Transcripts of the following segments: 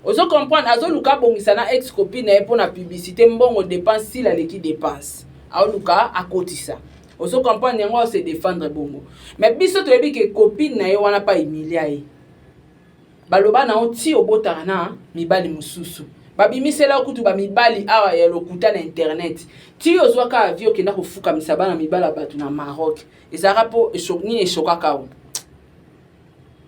Ozo comprendre? Azoluka abongisa na ex copine na ye mpo na publicité, mbongo dépense. Sila aleki dépense, aoluka akotisa. Ozo comprendre? Yango ase défendre bongo. Mais biso toyebi ke copine na ye wana pa humilia ye. Baloba na yo ti obotaka na mibali mosusu, babimisela yo kutu bamibali awa ya lokuta na internet, ti ozwaka avi, okenda kofukamisa bana mibali ya bato na Maroc. Ezalaka mpo nini eshokaka o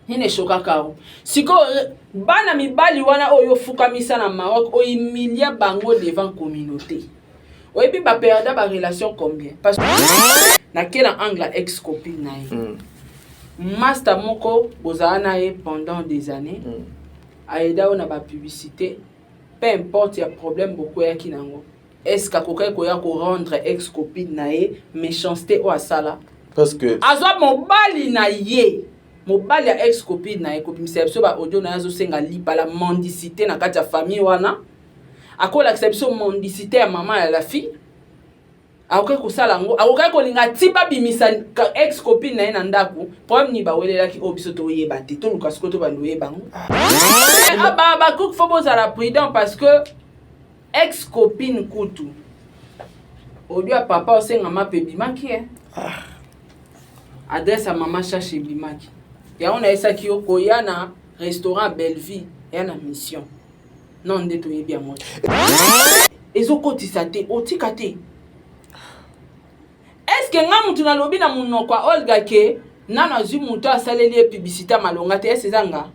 nini eshokaka o sikoyo bana mibali wana oyo ofukamisa na Maroc, ohumilia bango devant communauté. Oyebi baperda barelation combien? Parce nake na angle ya ex copine na ye. Master moko bozala na ye pendant des années, ayeda yo na bapublicité, peu importe ya problème bokweyaki nango, est ce que akokaki koya korendre ex copine na ye méchanceté oyo asala? Parce que Azwa mobali na ye, mobali ya ex copine na ye, kobimisa biso baaudio na ye azosenga lipa, la mendicité na kati ya famille wana. Akolakisa biso mendicité ya mama ya la fille. Akokaki kosala yango? Akokaki kolinga ti babimisa ex copine na ye na ndako? Problème nini bawelelaki oyo biso toyeba te? Toluka sikoyo, tobanda oyeba yango. Bakuku, faut bozala prudent, parce que ex copine kutu, audio ya papa osengama mpe ebimaki e adresse ya mama Chache ebimaki. Yango nayesaki yo koya na restaurant Bellevue ya na mission non nde toyebi yango te, ezokotisa te, otika te. Est-ce nga mutu nalobi na monoko ya Olga ke nano azwi moto asaleli ye publicité ya malonga te? Ese eza nga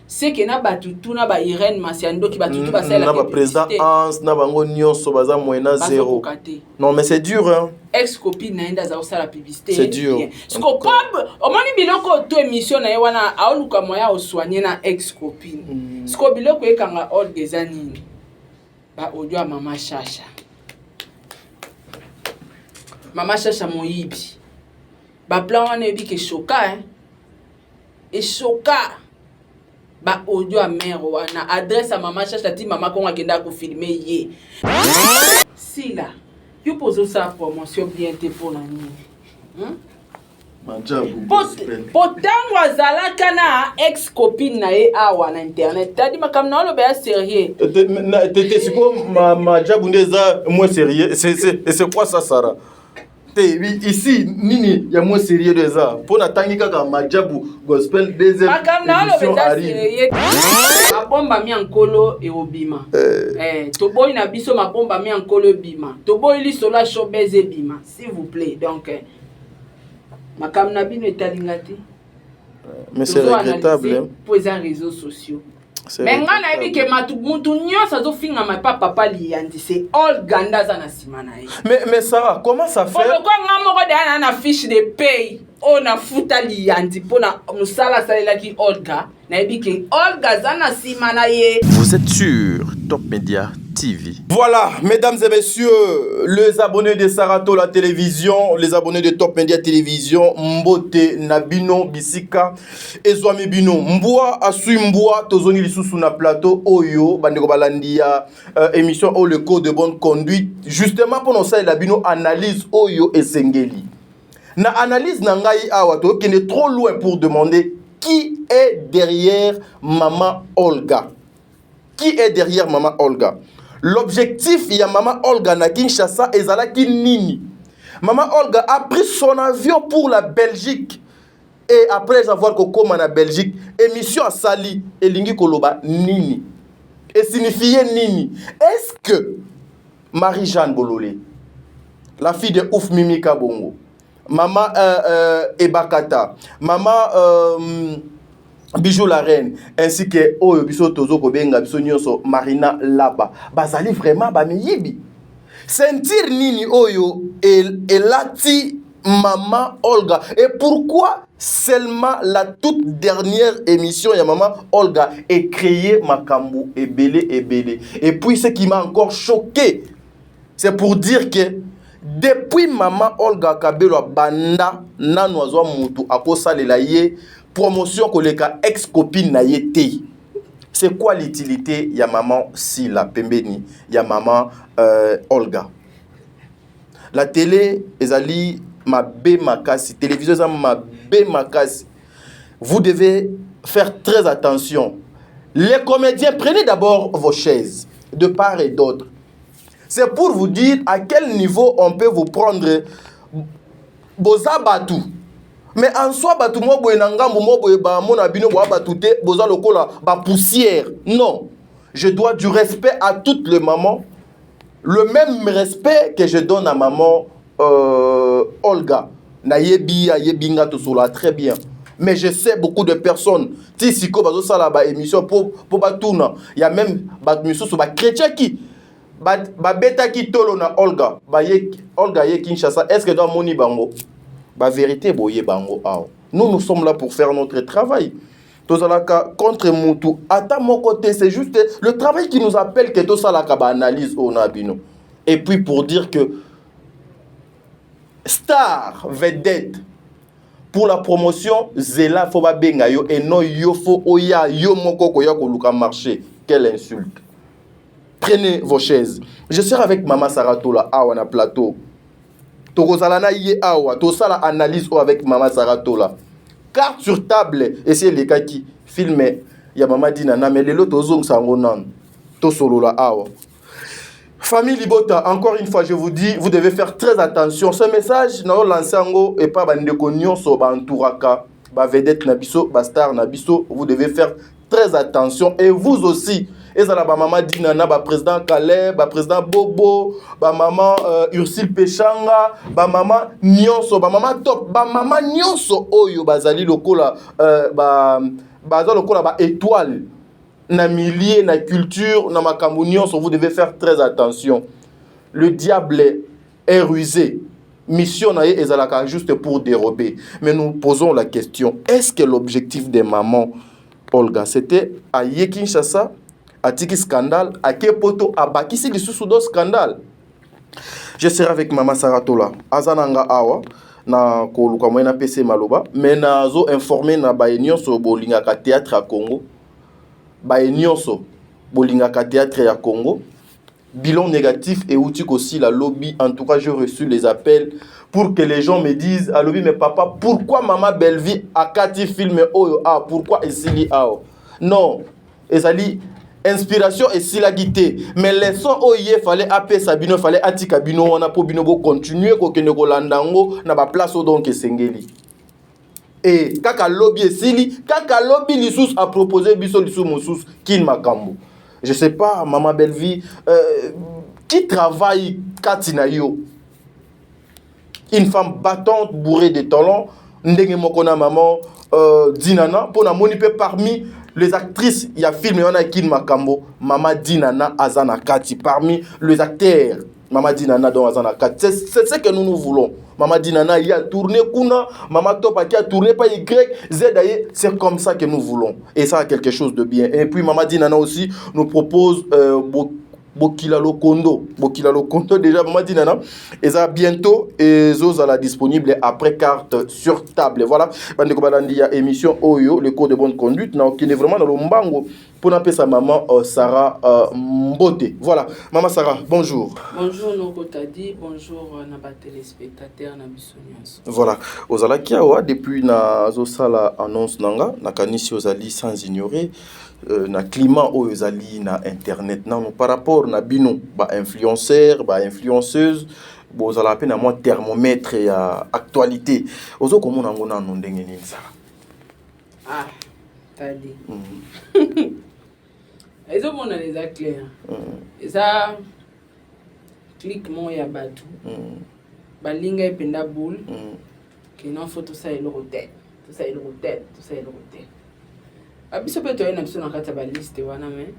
seke na bato tu na ba Irene Masi ya ndoki, bato tu na baprésident Hans na bango nyonso baza moyena zéro. Te. Non, mais c'est dur, hein? Ex copine na ye nde aza kosala publicité. C'est dur. Siko omoni biloko to émission na ye wana, aoluka moyen aosoigne na ex copine. Siko biloko ekanga Olga eza nini? Baaudio ya mama Shasha. Mama Shasha moyibi, baplan wana eyebi ke eshoka, hein? Eshoka baaudio ya mare wana, adresse ya mama Shasha, ti mama Kongo akenda kofilme ye. Sila, yo mpo ozosala promotion bien te, mpo na nini, Po ntango azalaka na ex copine na ye awa na internet, tadi makambo na oloba ya sérieux. Tete, sikoyo majabu nde eza moins sérieux? C'est quoi ça, Sara? Te, ici nini ya moins sérieux nde eza? Mpo natangi kaka Majabu Gospel deuxième. Makambo na oloba eza sérieux. Mabombami ya Nkolo eobima. Toboyi na biso mabombami ya Nkolo ebima, toboyi lisolo ya showbiz ebima, s'il vous plaît. Donc makambo na bino etalinga te. Mais c'est regrettable. Mpo eza réseaux sociaux. Mais ngai nayebi ke mutu nyonso azofingama epa papa Liyandi, c'est Olga nde aza na nsima na ye. Mais Sarah, comment ça fait? Olokwa nga moko deya na fiche de paye oyo nafuta Liyandi mpona mosala asalelaki Olga. Nayebi ke Olga aza na nsima na ye. Vous êtes sur Top Media TV. Voilà, mesdames et messieurs, les abonnés de Sarato la télévision, les abonnés de Top Media Télévision, Mbote na bino bisika, ezwami bino, mbwa asui mbwa, tozongi lisusu na plateau oyo, bandeko balandi ya émission oyo, le code de bonne conduite, justement pour nous la bino analyse oyo esengeli. Na analyse na ngai awa, tokende trop loin pour demander qui est derrière maman Olga. Qui est derrière maman Olga? L'objectif ya maman Olga na Kinshasa ezalaki nini? Maman Olga a pris son avion pour la Belgique et après avoir kokoma na Belgique, émission asali elingi koloba nini? Esignifie nini? Est-ce que Marie-Jeanne Bololé, la fille de Ouf Mimi Kabongo, maman Ebakata, maman Bijou la reine, ainsi que oyo biso tozo kobenga biso nyonso Marina Laba, bazali vraiment bamiyibi? Ceinture nini oyo elati maman Olga? Et pourquoi seulement la toute dernière émission ya maman Olga est créé makambo ebele ebele? Et puis ce qui m'a encore choqué, c'est pour dire que depuis maman Olga Kabelo banda nanu azwa mutu akosalela ye promotion koleka ex copine na ye te. C'est quoi l'utilité ya maman Sila pembeni ya maman Olga? La télé ezali mabe makasi, télévision eza mabe makasi. Vous devez faire très attention. Les comédiens, prenez d'abord vos chaises de part et d'autre. C'est pour vous dire à quel niveau on peut vous prendre. Boza batu, mais en soi bato mo boye na ngambu mo boye, bamona bino boya bato te, boza lokola bapoussière. Non, je dois du respect à toutes les mamans, le même respect que je donne à maman Olga. Nayebi, ayebi nga, tosola très bien. Mais je sais beaucoup de personnes ti sikoyo bazosala baémission po batuna. Ya même bato misusu bachrétiaki, babetaki tolo na Olga, baye Olga ye Kinshasa. Est ce que do amoni bango bavérité boye bango awa? Nous, nous sommes là pour faire notre travail. Tozalaka contre mutu ata moko te, c'est juste le travail qui nous appelle que tosalaka baanalyse oyo na bino. Et puis pour dire que star, vedette, pour la promotion, zela fo babenga yo et non yo fo oya yo moko koya koluka marché. Quelle insulte! Prenez vos chaises. Je serai avec Mama Saratola awa na plateau. Tokozala na ye awa, tosala analyse oyo avec Mama Saratola. Carte sur table esi elekaki, film ya Mama Dinana, mais lelo tozongisa yango nanu, tosolola awa. Famille Libota, encore une fois, je vous dis, vous devez faire très attention. Ce message, nous lancé yango et pas bandeko nyonso ba entouraka, ba vedette na biso, ba star na biso, vous devez faire très attention et vous aussi. Ezala ba Mama Dinana, ba président Caleb, ba président Bobo, ba mama Ursule Peshanga, ba mama nyonso, ba mama Top, ba mama nyonso oyo bazali lokola ba baza lokola ba étoile na milieu, na culture, na makambo nyonso, vous devez faire très attention. Le diable est rusé. Mission na ye ezalaka juste pour dérober. Mais nous posons la question: est-ce que l'objectif des mamans Olga, c'était aye Kinshasa, atiki scandale, ake poto, abakisi lisusu do scandale? Je serai avec Mama Saratola, aza na nga awa na koluka moyen napesa maloba, mais nazo informe na baye nyonso bolingaka théâtre ya Congo, baye nyonso bolingaka théâtre ya Congo, bilan négatif euti kosila lobi. En tout cas, j'ai reçu les appels pour que les gens me disent, alobi: «Mais papa, pourquoi Mama Bellevie akati film oyo? Ah, pourquoi esili awa?» Non, ezali inspiration esilaki te, mais leçon oyo ye fallait apesa bino, fallait atika bino wana mpo bino bocontinue kokende kolanda yango na baplace oyo. Donc esengeli e kaka lobi esili, kaka lobi lisusu apropose biso lisusu mosusu kini makambo. Je sais pas, Mama Bellevie, qui travaille kati na yo, une femme battante, bourrée de talent, ndenge moko na maman Dinana, mpo namoni mpe parmi les actrices ya film wana kini makambo, Mama Dinana aza na kati parmi les acteurs. Mama Dinana donc aza na kati. C'est ce que nous, nous voulons. Mama Dinana ye a tourné kuna, Mama Top aki a tourné pa Y Z aye. C'est comme ça que nous voulons et ça a quelque chose de bien. Et puis Mama Dinana aussi nous propose Bokila Lokondo. Bokila Lokondo déjà, Mama Dinana eza bientôt ezozala disponible après Carte sur table. Voilà, bandeko balandi ya émission oyo, le cours de bonne conduite, na okende vraiment na lombango mpona apesa maman Sarah mbote. Voilà, Mama Sarah, bonjour. Bonjour noko Tadi, bonjour na batéléspectateur na biso nyonso. Voilà, ozalaki awa depuis nazosala annonce na nga. Nakanisi ozali sans ignorer na climat oyo ezali na internet nano par rapport na bino bainfluenceur, bainfluenceuse. Bozala mpe na mwa thermomètre ya actualité. Ozo komona yango nano ndenge nini, Sara? Ah, Tadi, ezomonana, eza clair, eza clique moko ya bato balinga ye mpenza boule ke non, faut tosala eloko te, tosala eloko te, tosala eloko te. Biso mpe toye na biso na kati ya baliste wana, mais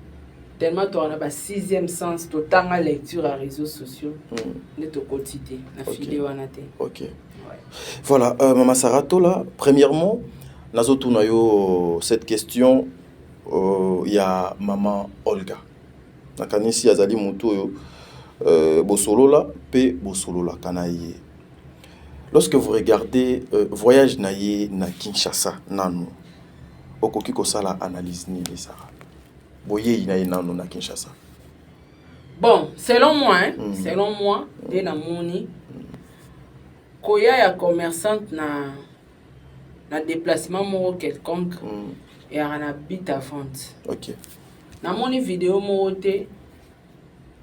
tellement toka na ba sixième sens, totanga lecture ya réseaux sociaux nde tokoti te na file wana te. Ok. Ouais. Voilà, Mama Saratola, premièrement nazotuna yo cette question ya Mama Olga. Nakanisi azali motu oyo bosolola mpe bosololaka na ye. Lorsque vous regardez voyage na ye na Kinshasa nanu, okoki kosala analyse nini, Sara, boyei na ye nanu na Kinshasa? Bon, selon moi, hein, selon moi nde namoni koya ya commerçante na déplacement moko quelconque. Eyaka na but ya vente. Namoni video moko te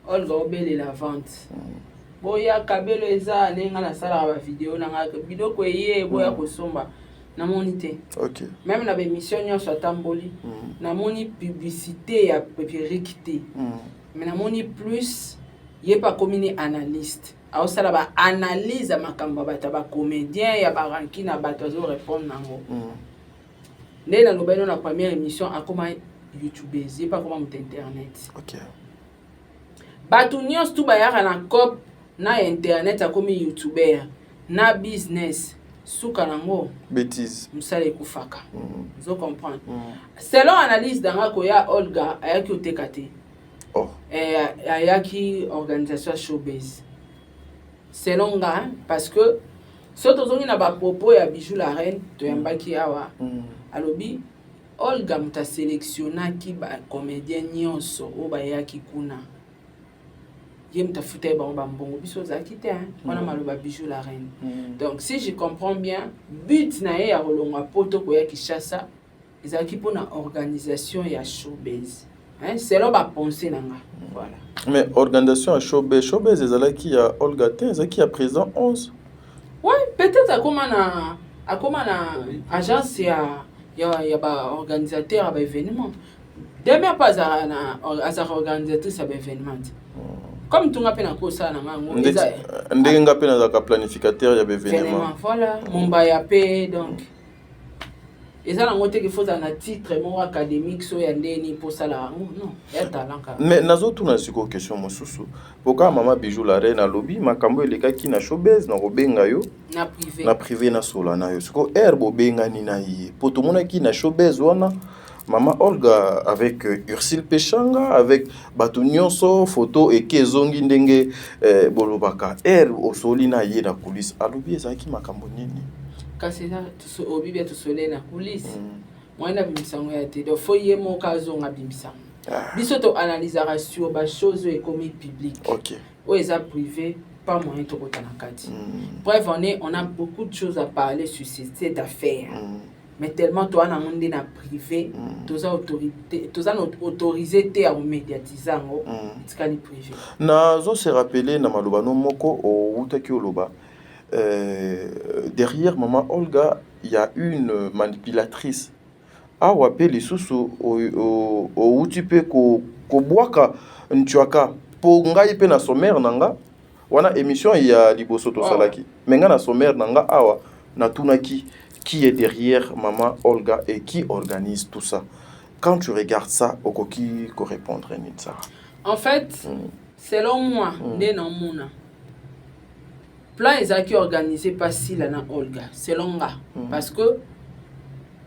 Olga obelela vente. Boya kabelo eza ndenge nga nasalaka bavideo na nga, biloko eye, boya kosomba. Namoni te. Même na baémission nyonso atamboli, namoni publicité ya perruque te. Mais namoni plus ye mpe akomi ni analyste, aosala baanalyse ya makambo ya bato ya bacomédien, ya baranki na bato, azorépondre nango. Nde nalobai no na première émission, akoma youtubeuse, ye mpe akoma moto internet. Bato nyonso tu bayaka na cop na internet, akomi youtuber na business, suka nango bêtise. Mosala ekufaka. Ozo comprendre? Selon analyse danga, koya Olga ayaki oteka te. Oh. Eh, ayaki organisation ya showbase selon nga, hein, parce que so tozongi na bapropos ya Bijou la Reine toyambaki awa, alobi Olga moto asélectionnaki bacomédien nyonso oyo bayaki kuna, ye moto afuta ye bango bambongo. Biso ozalaki te, hein? Wana maloba Bijou la Reine. Donc si je comprends bien, but na ye ya kolongwa poto koya Kinshasa ezalaki mpona organisation ya showbase, hein? Selon bapense na nga, voilà. Mais organisation ya showbase, showbase ezalaki ya Olga te, ezalaki ya président 11. Ouais, peut-être akoma na agence ya baorganisateur ya baévénement. Demer mpe azalaka na azalaka organisatrice ya baévénement te, comme tunga mpe nakosala na nga yango. Ndenge nga mpe nazalaka planificateur ya baévénement. Événement, voilà. Mombaya mpe, donc eza nango te qu'il faut ozala na titre moko académique so ya ndeni mpo osala yango, non, ya talent kaka. Mais nazotuna sikoyo question mosusu, po kaka mama Bijou la Reine alobi makambo elekaki na showbase, na kobenga yo na privé. Na privé, nasola na yo sikoyo. Ere bobengani na ye, po tomonaki na showbase wana mama Olga avec Ursule Peshanga, avec bato nyonso, photo eke ezongi ndenge bolobaka. Ere osoli na ye na coulisse, alobi ezalaki makambo nini? Kasi eza obi bia tosole na coulisse, moyen abimisa yango ya te. Donc faut ye moko azonga abimisa yango. Biso toanalysaka sur bachose oyo ekomi public. Oyo eza privé, pas moyen tokota na kati. Bref, on a beaucoup de choses à parler sur cette affaire, mais tellement toa nango nde na privé, toza autorité, toza na autorisé te ya komédiatise yango. Etikali privé. Nazo se rappeler na maloba no moko owutaki oloba, derrière mama Olga il y a une manipulatrice. Awa mpe lisusu owuti mpe kobwaka ntiwaka, mpo ngai mpe na sommaire na nga wana, émission ya liboso tosalaki, mais ngai na sommaire na nga awa natunaki qui est derrière mama Olga et qui organise tout ça. Quand tu regardes ça, okoki korépondre nini, Sarah? En fait, selon moi, nde naomona plan ezalaki organisé pa Sila na Olga, selon nga, parce que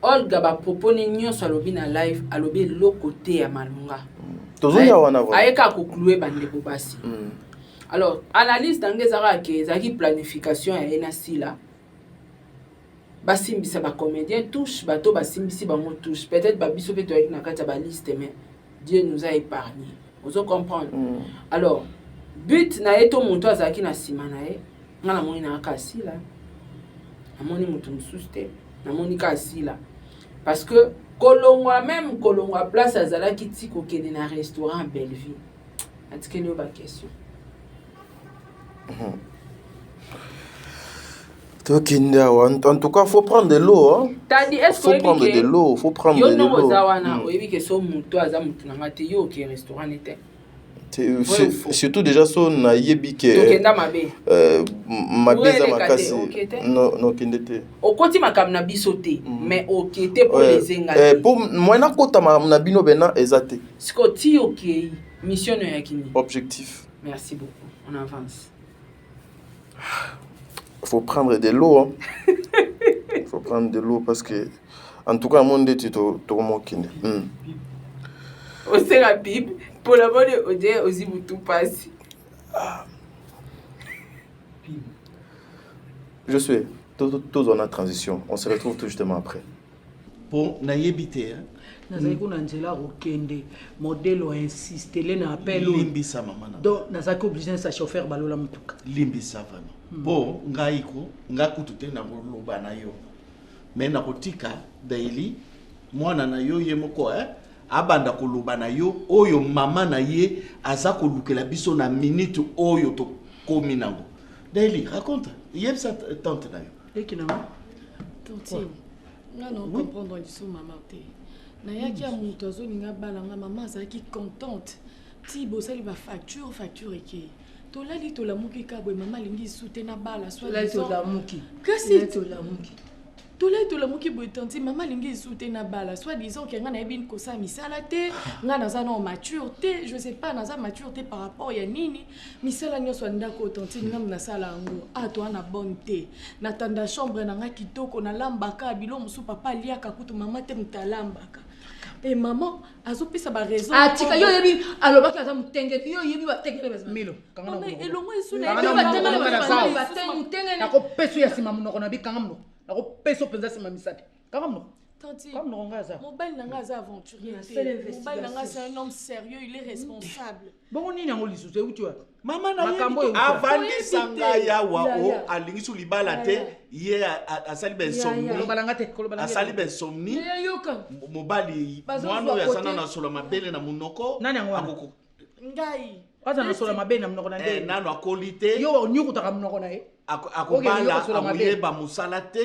Olga, bapropos ne nyonso alobi na live, alobi eloko te ya malunga. Tozoya wana vraiment. Ayeka koclouer bandeko basi. Alors analyse na ngai ezalaka ke ezalaki planification ya ye na Sila, basimbisa bacomédien touche, bato basimbisi bango touche. Peut-être babiso mpe toyaki na kati ya baliste, mais Dieu nous a épargné, ozo comprendre? Alors but na ye to moto azalaki na nsima na ye, nga namoni na kaka Asila, namoni moto mosusu te, namoni kaka Asila, parce que kolongwa, même kolongwa place azalaki ti kokende na restaurant Belleville, atikeli yo baquestion. Tokende awa, en tout cas faut prendre de l'eau, hein? Tadi, est ce Faut prendre de l'eau, faut prendre yo de ndongo l'eau. Oza wana, oyebi ke so moto aza motu na nga te, yo oke restaurant ne te. Surtout déjà so nayebi ke tokenda mabe. Mabe eza Eleka te, makasi. oke te. Nokende te. Okoti makambo na biso te, mais oke te mpo lezenga te. Po moyen nakota makambo na bino bena eza te. Sikoyo ti okei, mission no eyaki nini? Objectif. Merci beaucoup, on avance. Faut prendre de l'eau, hein. Faut prendre de l'eau parce que en tout cas mo ndeti tokomokende. Osala bible mpona moni odie ozwi butu mpasi. Je suis tozwa na transition, on se retrouve tout justement après. Mpo nayebi te, hein. Nazalaki kuna nzela kokende, modele oinsistele na appel oyo. Limbisa mama na. Donc nazalaki obligé nasa chauffeur balola motuka. Limbisa vraiment, mpo ngai ko nga kutu te nakoloba na yo, mais nakotika Daily. Mwana na yo ye moko, eh? Abanda koloba na yo oyo mama na ye aza kolukela biso na minute oyo tokomi nango. Daily, raconte. Yebisa tante na yo. Leki na nga. Tantine, nga na comprendre lisusu mama te. Nayaki ya moto azolinga abala nga, mama azalaki contente. Ti bosali ba facture, facture ekei. Tolali tolamuki kabwe, mama alingi lisusu te nabala, soit Tolali disant. tolamuki. Kasi Tolali tolamuki. Tolali tolamuki boye, tantine, mama alingi lisusu te nabala, soit disant ke nga nayebi kosala misala te, nga naza nao mature te, je sais pas naza mature te par rapport ya nini. Misala nyonso ya ndako, tantine, nga nasala yango. Ah, toa na bonne te. Natanda chambre na nga kitoko, nalambaka bilo mosusu papa aliaka kutu mama te moto alambaka. E maman azopesa ba raison. Atika yo oyebi alobaki aza motengeli, yo oyebi batengeli baza. Milo, kanga na Mama, monoko. elongo esu na Kanga ye na te, monoko, batengeli na baza sawa. lisusu. Motengeli. Nakopesa yo ya nsima monoko na bikanga monoko. Nakopesa yo mpenza nsima misapi. Kanga monoko. Tantine, Kanga monoko ngai aza. mobali na nga aza aventurier Na te. seule Mobali na nga investigation. c'est un homme sérieux, il est responsable. Bongo nini yango lisusu euti wapi? Mama na Makambo ye oyo euti wapi? avandisa Oyebi te. ngai awa o Yaya. alingi su libala te, ye asali bainsomnie. Koloba na nga te, koloba na nga te. Asali bainsomnie. Yaya, yoka. Mobali Bazozwa mwana oyo aza kote. nano asola mabele na monoko. Nani yango wana? Ngai. Aza na solo mabe na monoko na Eh, nde. nano akoli te. Yo onyukutaka monoko na ye. Akobala, Oke, yoka sola mabe. akoyeba mosala te,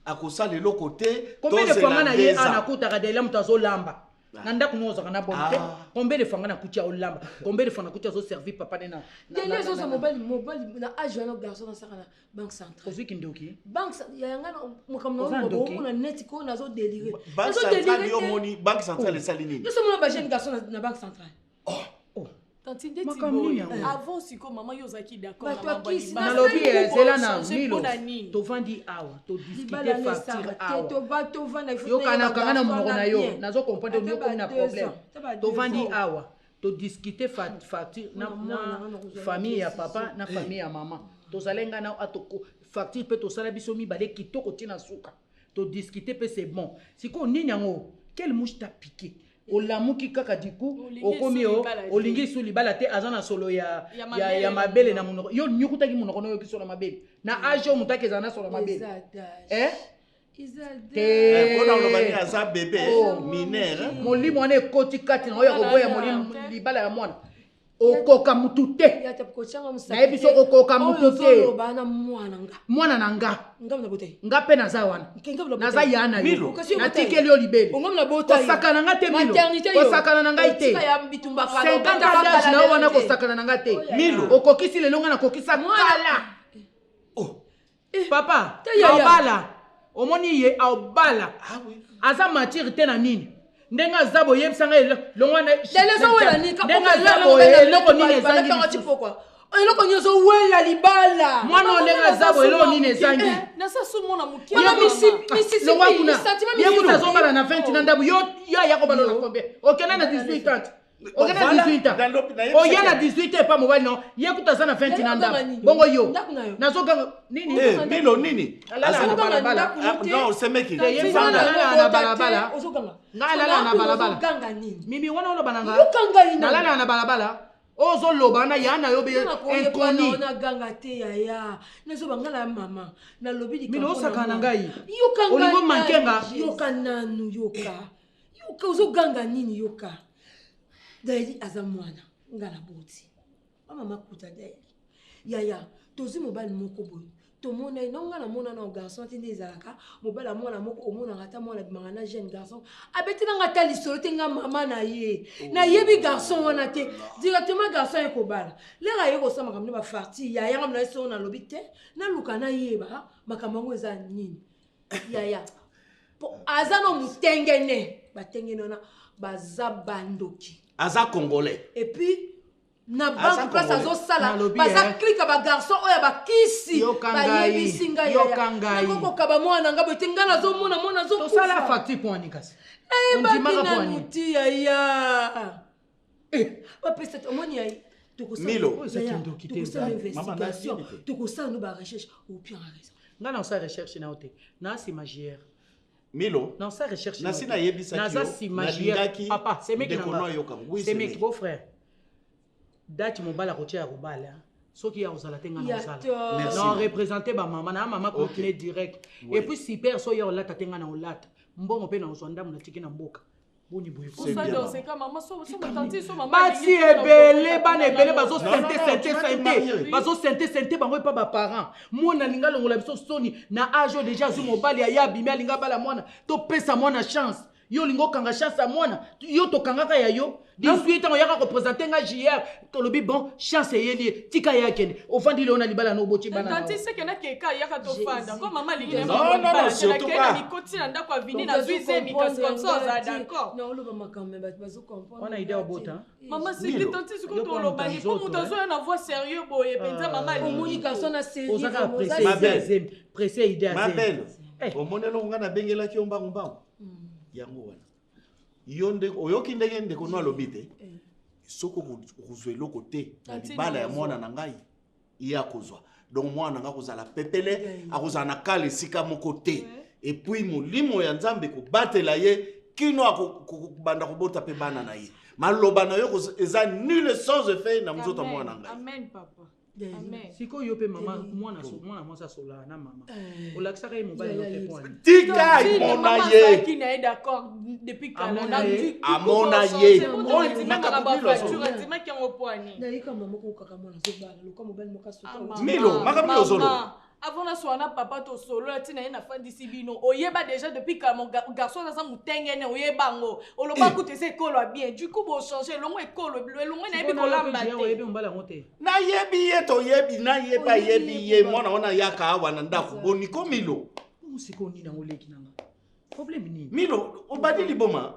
akosala eloko te. Combien de fois nga na ye tozela ana akutaka dela moto azolamba. Na ndako no ozalaka na bonne te. Ah. Combien de fois nga nakuti aolamba. Combien de fois nakuti azoservir papa ne na. Deli ezozwa mobali, mobali na age wana garçon nasaka na banque centrale. Ozwi kindoki. Banque ya nga na makambo Oza na ndoki. omona neti ko nazo délire. Banque centrale, yo omoni banque centrale esali nini? Yo somona ba jeune garçon na banque centrale. Oh. Tantine, ndeti Makambo boye. nini yango? Avant sikoyo mama yo ozalaki d'accord Bato na mambo ya ya kisi, libala. Nalobi Nasali eh, zela na Changer Milo. mpona nini? Tovandi awa, todiskute Libala facture nesaka te, awa. tovanda, il faut Yokana toyeba kanga na garçon monoko wana na yo. bien. Nazo comprendre Ata yo ba komi na deux problème. ans, ata ba deux Tovandi ans. awa, todiskute facture na Mwana, na mwana, kozwa famille ya décision. papa na famille ya mama. Tozali ngai na atoko facture mpe tosala biso mibale kitoko ntina suka. Todiskute mpe c'est bon. Sikoyo nini yango? Quelle mouche t'a piqué? Olamuki kaka du coup Olingi okomi esu o libala te. olingi esu libala te, aza na solo ya Ya ya mabele ya na mabele na monoko. Yo nyukutaki monoko na oyoki solo ya mabele na age oyo moto ake ezala na solo ya mabele. Eza dage. Eh? Eza dage. Te. Mpona oloba nini, aza bebe Oh. mineur. Molimo wana ekoti kati na oyo ya koboya Libala molimo te. libala ya mwana okoka mutu te. Ya ta kotianga mosapi Nayebi te. soki okoka mutu Oyo te. ozoloba na mwana nga. Mwana na nga. Nga na bota ye. Nga mpe naza wana. Nke nga na bota Naza ye. ya na yo. Milo. Kasi yo bota ye. Natikeli yo libele. Onga na bota ye. Kosakana nga te, Milo. Maternité yo. Kosakana na ngai te. Otika ya bitumba kala, 50 obeta ans d'âge kala na yo wana lelo te. kosakana na nga te. Milo. Okokisi lelo, nga nakokisa kala. Oh. Papa Te yaya. aobala, omoni ye aobala. Ah oui. Aza matire te na nini ndenge aza boyebisa ngai elongo wana. Lelo ezowela nini? Ndenge aza boye, eloko nini ezangi lisusu? Eloko nyonso owela libala. Mwana oyo ndenge aza boye, eloko nini ezangi? Naza so mwana moke. Wana Mama. Longwa Mississippi, kuna. sentiment Ye kuta Mississippi. azobala na 20 na ndambo, yo yo aya kobala na combien? Okende na 18 ans, okende na Voilà. 18 ans. Nayebisaki Oya na yango. 18 ans epa mobali no ye kuta aza na 20 na Lelo ndambo. oganga nini? Bongo yo Ndako na yo. nazoganga nini? Eh, Milo nini? Alala na Ozoganga balabala. ndako Ah, te. non, semeki. Te, ye Vanda. mwana nalala na balabala. Ozoganga. Ngai nalala na balabala. Ozoganga nini? Mimi wana oloba na nga. Yoka ngai na. Nalala na balabala, ozoloba na ya na yo be inconnu. Naganga te yaya, nazoba nga na mama nalobi likambo Milo, osaka na mwana. ngai. Yoka ngai Olingo nanu, mankenga. yoka nanu, yoka, yoka, ozoganga nini? Yoka, Daeli aza mwana nga na boti bamama kuta. Daeli yaya, tozwi mobali moko boye, tomona ye na nga namona na garçon te nde ezalaka mobali ya mwana moko omonaka ata mwana abimaka na jeune garçon abeti nanga ata lisolo te. Nga mama na ye nayebi garçon wana te. Directement garçon ye kobala lere aye kosala makambo nde bafarti yaya. Nga na ye soko nalobi te, naluka nayeba makambo yango eza nini yaya. Po aza no motengene, batengene wana baza bandoki. Aza congolais. Et puis na Aza banque place congolais. azosala Nalobi, baza eh. klika bagarçon oyo ya bakisi. Yoka ngai, Bayebisi ngai yoka ngai. nakokokaba mwana nga boye te, ngai nazomona mwana Tosala azokufa. facture mpo wani kasi Nayebaki ondimaka mpo nanu wani? ti yaya bapesa te, omoni yai. Milo. Oyo eza kindoki te, Tokosala nzambe. Mama, investigation, nayebi te. tokosala no barecherche, opianga raison. Ngai naosala recherche na yo te, na nsima jr. Milo. Naosala recherche Nasi nayebisaki naza yo, nsima jr. nalingaki Papa semeki na ndeko nga. no ayoka. Oui, Semeki semeki. beau frère, date mobali akotia ya kobala, soki ya kozala te, nga na Ya kozala to. Merci. Na représente bamama na mama Ok. continue direct. Oui. Et puis super so ya olata te, nga na olata. Mbongo mpe nakozwa ndambo natiki na mboka. Boni boye ko? C'est bien, maman. Oseka mama so so tanti so mama Basi ebele, bana ebele Non, non, bazosente non, sente tu vas te sente marier. bazosente sente bango epa baparent. Mwana alingi alongola biso soni na age oyo deja azwi mobali, aye abimi, alingi abala mwana. Topesa mwana chance. Yo olingi okanga chance ya mwana, yo tokangaka ya yo 18 ntango oyaka kopresente nga jr, tolobi bon, chance eyeli ye, tika ye akende. Ofandi leo na libala na oboti bana na Tanti yo. seke nakeka yaka tofanda Jésus. ko mama alingi na Non, non, non, surtout nakei na pas. mikoti na ndako ya vini, nazwi zemi, kasi comme ça oza d'accord. Naoloba makambo me bato bazocomprendre. Wana idée obota. Mama seke Milo. tanti sikoyo Yo mpo tolobani moto po moto nzoto, azoya na voix sérieux boye mpenza, mama Omoni alingi. garçon na série. Oza kaka vraiment, presse oza Ma idée ya belle. zemi, presse idée ya Ma zemi. belle, Eh. omoni eloko ngai nabengelaki yo mbangu-mbangu yango wana. Yo nde oyoki ndenge ndeko no alobi te, soki okozwa eloko te na Tantine libala ya ozwa. mwana na ngai, ye akozwa. Donc mwana na ngai akozala pepele, akozala na kala esika moko te, et puis molimo ya Nzambe kobatela ye kino akobanda kobota mpe bana na ye. Maloba na yo eza nul, sans effet na nzoto ya mwana na ngai. Amen papa, amen. Sikoyo yo mpe mama, mwana mwana mwasi asolaka na mama, olakisaka ye mobali yo te po ani? Tika Tantine, mona mama ye. azalaki na ye d'accord depuis kala. Amona Na ye. Amona ye. Oyo Oyo makambo makambo ya Milo facture azoloba. andimaki yango po ani? Nayika mama kokaka mwana azobala loka mobali moko Ah, asuka. mama, Milo, makambo mama. ozoloba. Avant naswana na papa, tosolola ntina ye, nafandisi bino. Oyeba déjà depuis kala mon garçon aza motengene, oyeba yango, oloba kutu eza ekolo ya bien. Du coup bochange elongo, ekolo elongo nayebi kolamba Oyebi te. mobali yango te. Nayebi ye, toyebi, nayebi, ayebi ye. Mwana wana ayaka awa na ndako boniko Milo. Bongo sikoyo nini yango oleki nanga? Problème nini? Milo, obandi liboma.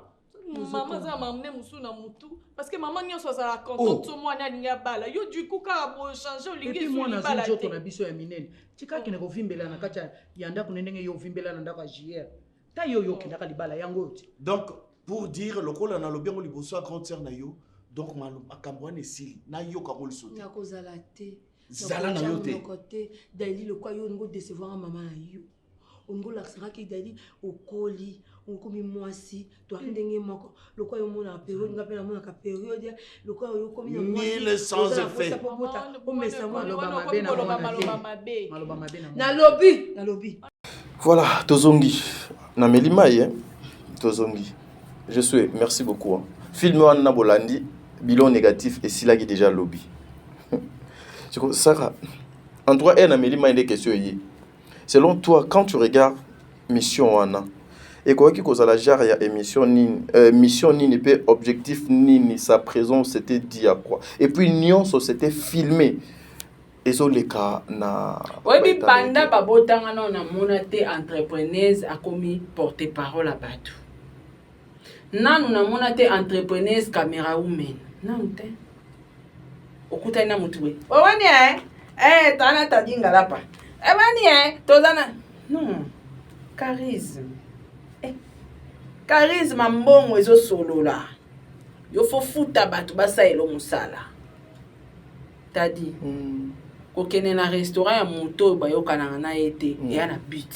Mama aza na mamne mosusu na mutu parce que mama nyonso azala contente so mwana alingi abala. Yo du coup kaka bochange, olingi Et puis esu mwana azwi libala nzoto te. na biso ya minene, tika akende kovimbela na kati ya ndako ne ndenge yo ovimbela na ndako ya jr ta yo oyo okendaka libala yango oyo te. Donc pour dire, lokola nalobi yango liboso ya grande sœur na yo, donc makambo wana esili, nayoka yango liso te. Nakozala te. Zala na yo te. Nakotia monoko te. Dali, lokwa yo olingi odecevoir mama na yo, olingi olakisakaki Dali okoli, okomi mwasi, toyaki ndenge moko. Lokwa yo omonaka période, nga mpe namonaka période. Lokwa yo okomi na mwasi, Nul sans oza na effet. posa po bota, omesa mwana. Maloba Wana mabe okomi na koloba mwana te. maloba mabe. Maloba mabe na mwana. Nalobi, nalobi. Voilà, tozongi. Nameli mai, hein? Tozongi. Je suis, merci beaucoup. Hein. Film wana bolandi, bilan négatif esilaki déjà lobi. Siko Sarah, en tout cas, elle nameli mai nde question ye. Selon toi, quand tu regardes mission wana, ekoki kozala genre ya émission nini, mission nini pe objectif nini, sa présence c'était dit à quoi? Et puis nyonso c'était filmé. Ezoleka na Oyebi, ba banda babotanga nao, namona te entrepreneuse akomi porte parole ya bato. Nanu namona te entrepreneuse caméra woman, nanu te. Okutani na motu boye, owani e eh, toza na tadi ngalapa ebani e toza na non charisme, charisme mbongo ezosolola. Yo fo futa bato basalela mosala tadi. Kokende na restaurant ya moto oyo bayokanaka na ye te, eya na but.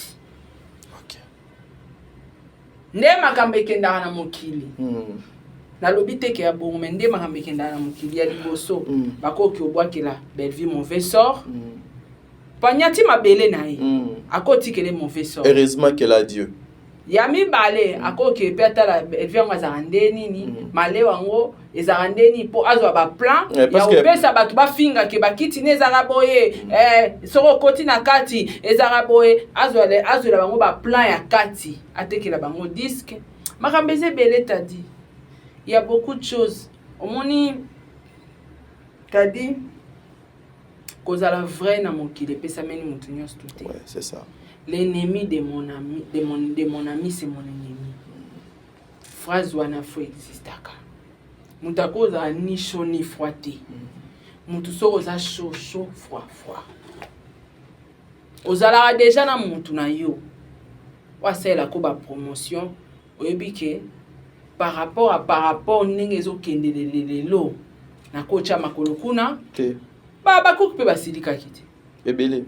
Nde makambo ekendaka na mokili. Nalobi te ke ya bongo, me nde makambo ekendaka na mokili ya liboso. Bakoki obwakela Bellevue mauvais sort, panyati mabele na ye, akotikele mauvais sort. Heureusement qu'elle a Dieu. Ya mibale, akoki mpe atala Bellevue yango azalaka nde nini, maleo yango ezalaka nde nini, mpo azwa baplan Eh, parce ya kopesa bato bafingake bakiti ne ezalaka boye, soki okoti na kati ezalaka boye, azwela bango baplan ya kati, atekela bango disque. Makambo eza ebele tadi, il y a beaucoup de choses. Omoni tadi, kozala vrai na mokili epesameli moto nyonso to te. Ouais, c'est ça. L'ennemi de mon ami, de mon ami, c'est mon ennemi. Phrase wana fo existaka. Moto akozala ni chaud ni froid te. Moto soki oza chaud chaud, froid froid, ozalaka deja na motu na yo oyo asalelako bapromotion. Oyebi ke par rapport ndenge ezokendele lelo, nakotya makolo kuna. Te. Bakoki mpe basilikaki te. Ebele.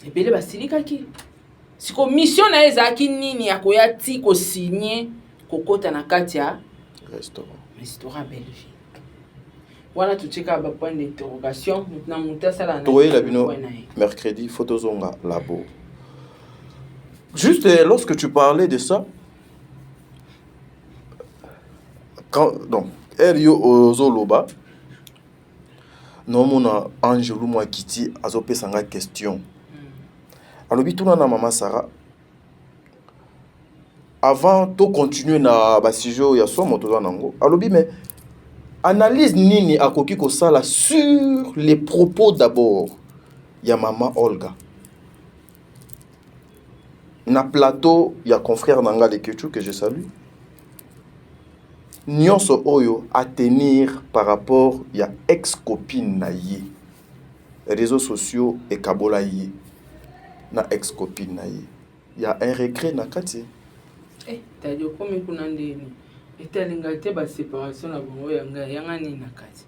Ebele basilikaki. Siko mission na ye ezalaki nini ya koya ti kosigne, kokɔta na kati ya restaurant? Restaurant Bellevue wana, totie kaka bapoint d'interrogation. Motu na motu asala na Tokoyela bino point na ye. Mercredi fo tozonga labo. Juste lorsque tu parlais de ça, quand donc heure yo ozoloba, naomona Angelu Mwakiti azopesa nga question. Alobi tuna na mama Sarah avant to continuer na basujet oyo ya somo toza nango. Alobi mais analyse nini akoki kosala sur les propos d'abord ya mama Olga na plateau ya confrère na nga Lekechu que je salue, nyonso oyo à tenir par rapport ya ex copine na ye? Réseaux sociaux ekabola ye na ex copine na ye, ya un regret na kati. Eh, tadi okomi kuna ndeni? Etalinga te. Baséparation na bango, ya ngai yanga nini na kati?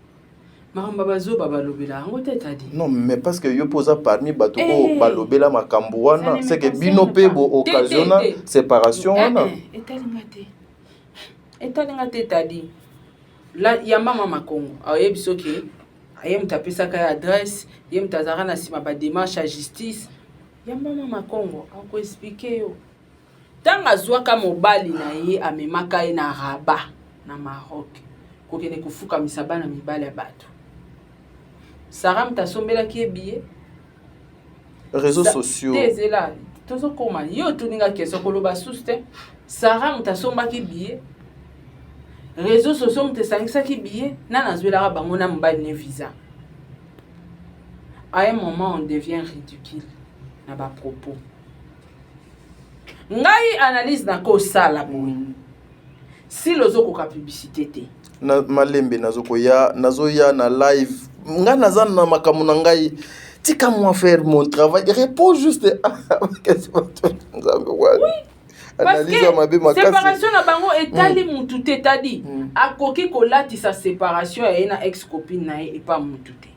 Makambo bazoba balobela yango te, tadi. Non, mais parce que yo mpo oza parmi bato oyo balobela makambo wana, c'est que bino mpe bo occasionna séparation wana. Etalinga te, etalinga te, tadi. Yamba mama Kongo aoyebi soki ye moto apesaka ye adresse, ye moto azalaka na nsima badémarche ya justice. Yamba mama Kongo akoexpliquer yo. Ntango azwaka mobali na ye, amemaka ye na Rabat na Maroc kokende kofukamisa bana mibali ya bato. Sara moto asombelaki ye billet. Réseaux sociaux. Te, ezela, tozokoma. Ye otuninga question, koloba susu te. Sara moto asombaki billet, réseaux sociaux moto esangisaki billet nani azwelaka bango na mobali ne visa. À un moment, on devient ridicule na bapropos. Ngai analyse nakosala boye: sile ozokoka publicité te. Na malembe nazokoya, nazoya na live. Ngai naza na makambo na ngai, tika moi faire mon travail. Réponds juste. Nzambe wani, analyse ya mabe makasi. Séparation na bango etali mutu te. Etali akoki kolatisa séparation ya ye na ex copine na ye epa mutu te.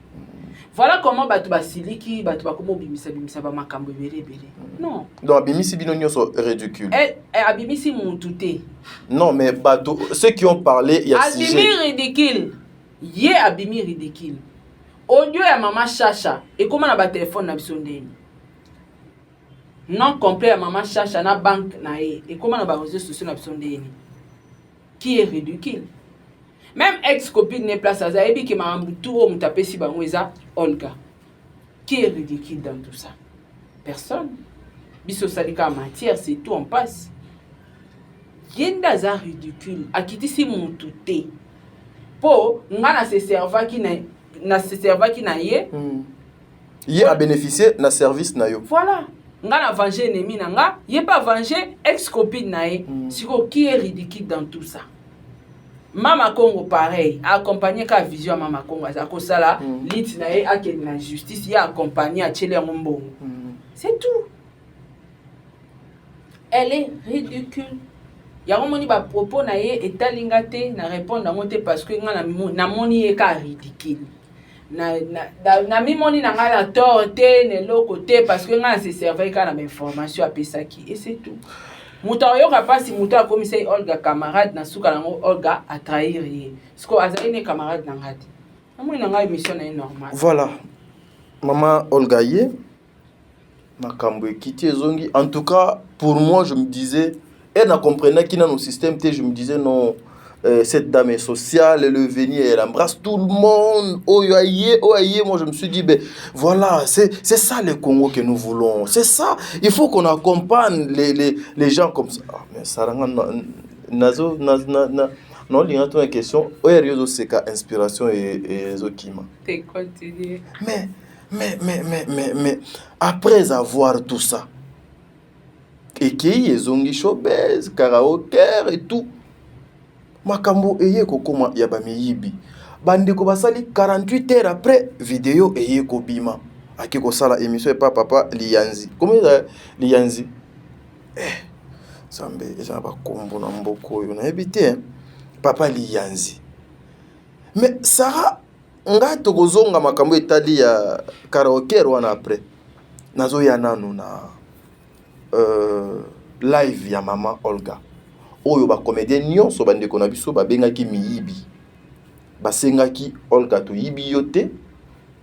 Voilà comment bato basiliki, bato bakoma obimisa bimisa bamakambo ebele ebele. Non. Donc abimisi bino nyonso ridicule. Eh, abimisi mutu te. Non, mais bato, ceux qui ont parlé ya abimi sujet. Ridicule, ye abimi ridicule. Audio ya mama Shasha ekóma na batelefone na biso ndeni. Nom complet ya mama Shasha na banque na ye ekóma na baréseaux sociaux na biso ndeni. Qui est ridicule? Même ex copine ne place aza, ayebi ke makambo tu oyo moto apesi bango eza Olga. Qui est ridicule dans tout ça? Personne. Biso osali kaka matière, c'est tout, on passe. Ye nde aza ridicule, akitisi motu te, mpo nga na se servaki na, na se servaki na ye. Ye abénéficier na service na yo. Voilà, nga na venger ennemi na nga, ye mpe avenger ex copine na ye. Sikoyo qui est ridicule dans tout ça? Mama Congo pareil, accompagne kaka vision ya mama Congo. Aza kosala lite na ye, akende na justice, ye accompagne, atieli yango mbongo. C'est tout. Elle est ridicule. Yango moni bapropos na ye etali nga te, na répondre yango te, parce que nga namoni ye ka ridicule. Namimoni na ngai na tort te, na eloko te, parce que ngai na se servaki kaka na bainformation apesaki et c'est tout. Moto akoyoka mpasi, moto akomisa ye Olga camarade, na suka nango Olga atrahir ye. Siko azali ne camarade na ngai te, namoni na ngai émission na ye normal. Voilà, mama Olga, ye makambo ekiti ezongi. En tout cas, pour moi, je me disais et na comprenaki nano système te, je me disais non, cette dame est sociale, elle est venue, elle embrasse tout le monde. Oh, aïe, oh, aïe. Moi, je me suis dit, ben, voilà, c'est ça le Congo que nous voulons. C'est ça. Il faut qu'on accompagne les gens comme ça. Ah, mais ça, nazo, na, na, na, non, il y a une question. Oyo c'est inspiration et ezokima. Continue. Mais après avoir tout ça, ekei ezongi showbiz, karaoke et tout, makambo eye kokóma ya bamiyibi. Bandeko basali 48 heures après, video eye kobima, ake kosala émission epa papa Liyanzi. Komo eza Liyanzi? Eh, Nzambe, eza na bakombo na mboka oyo nayebi te. Papa Liyanzi. Mais Sara, ngai tokozonga makambo etali ya karaoke wana après. Nazoya nanu na live ya mama Olga oyo bacomédien nyonso, bandeko na biso babengaki miyibi, basengaki Olga: toyibi yo te,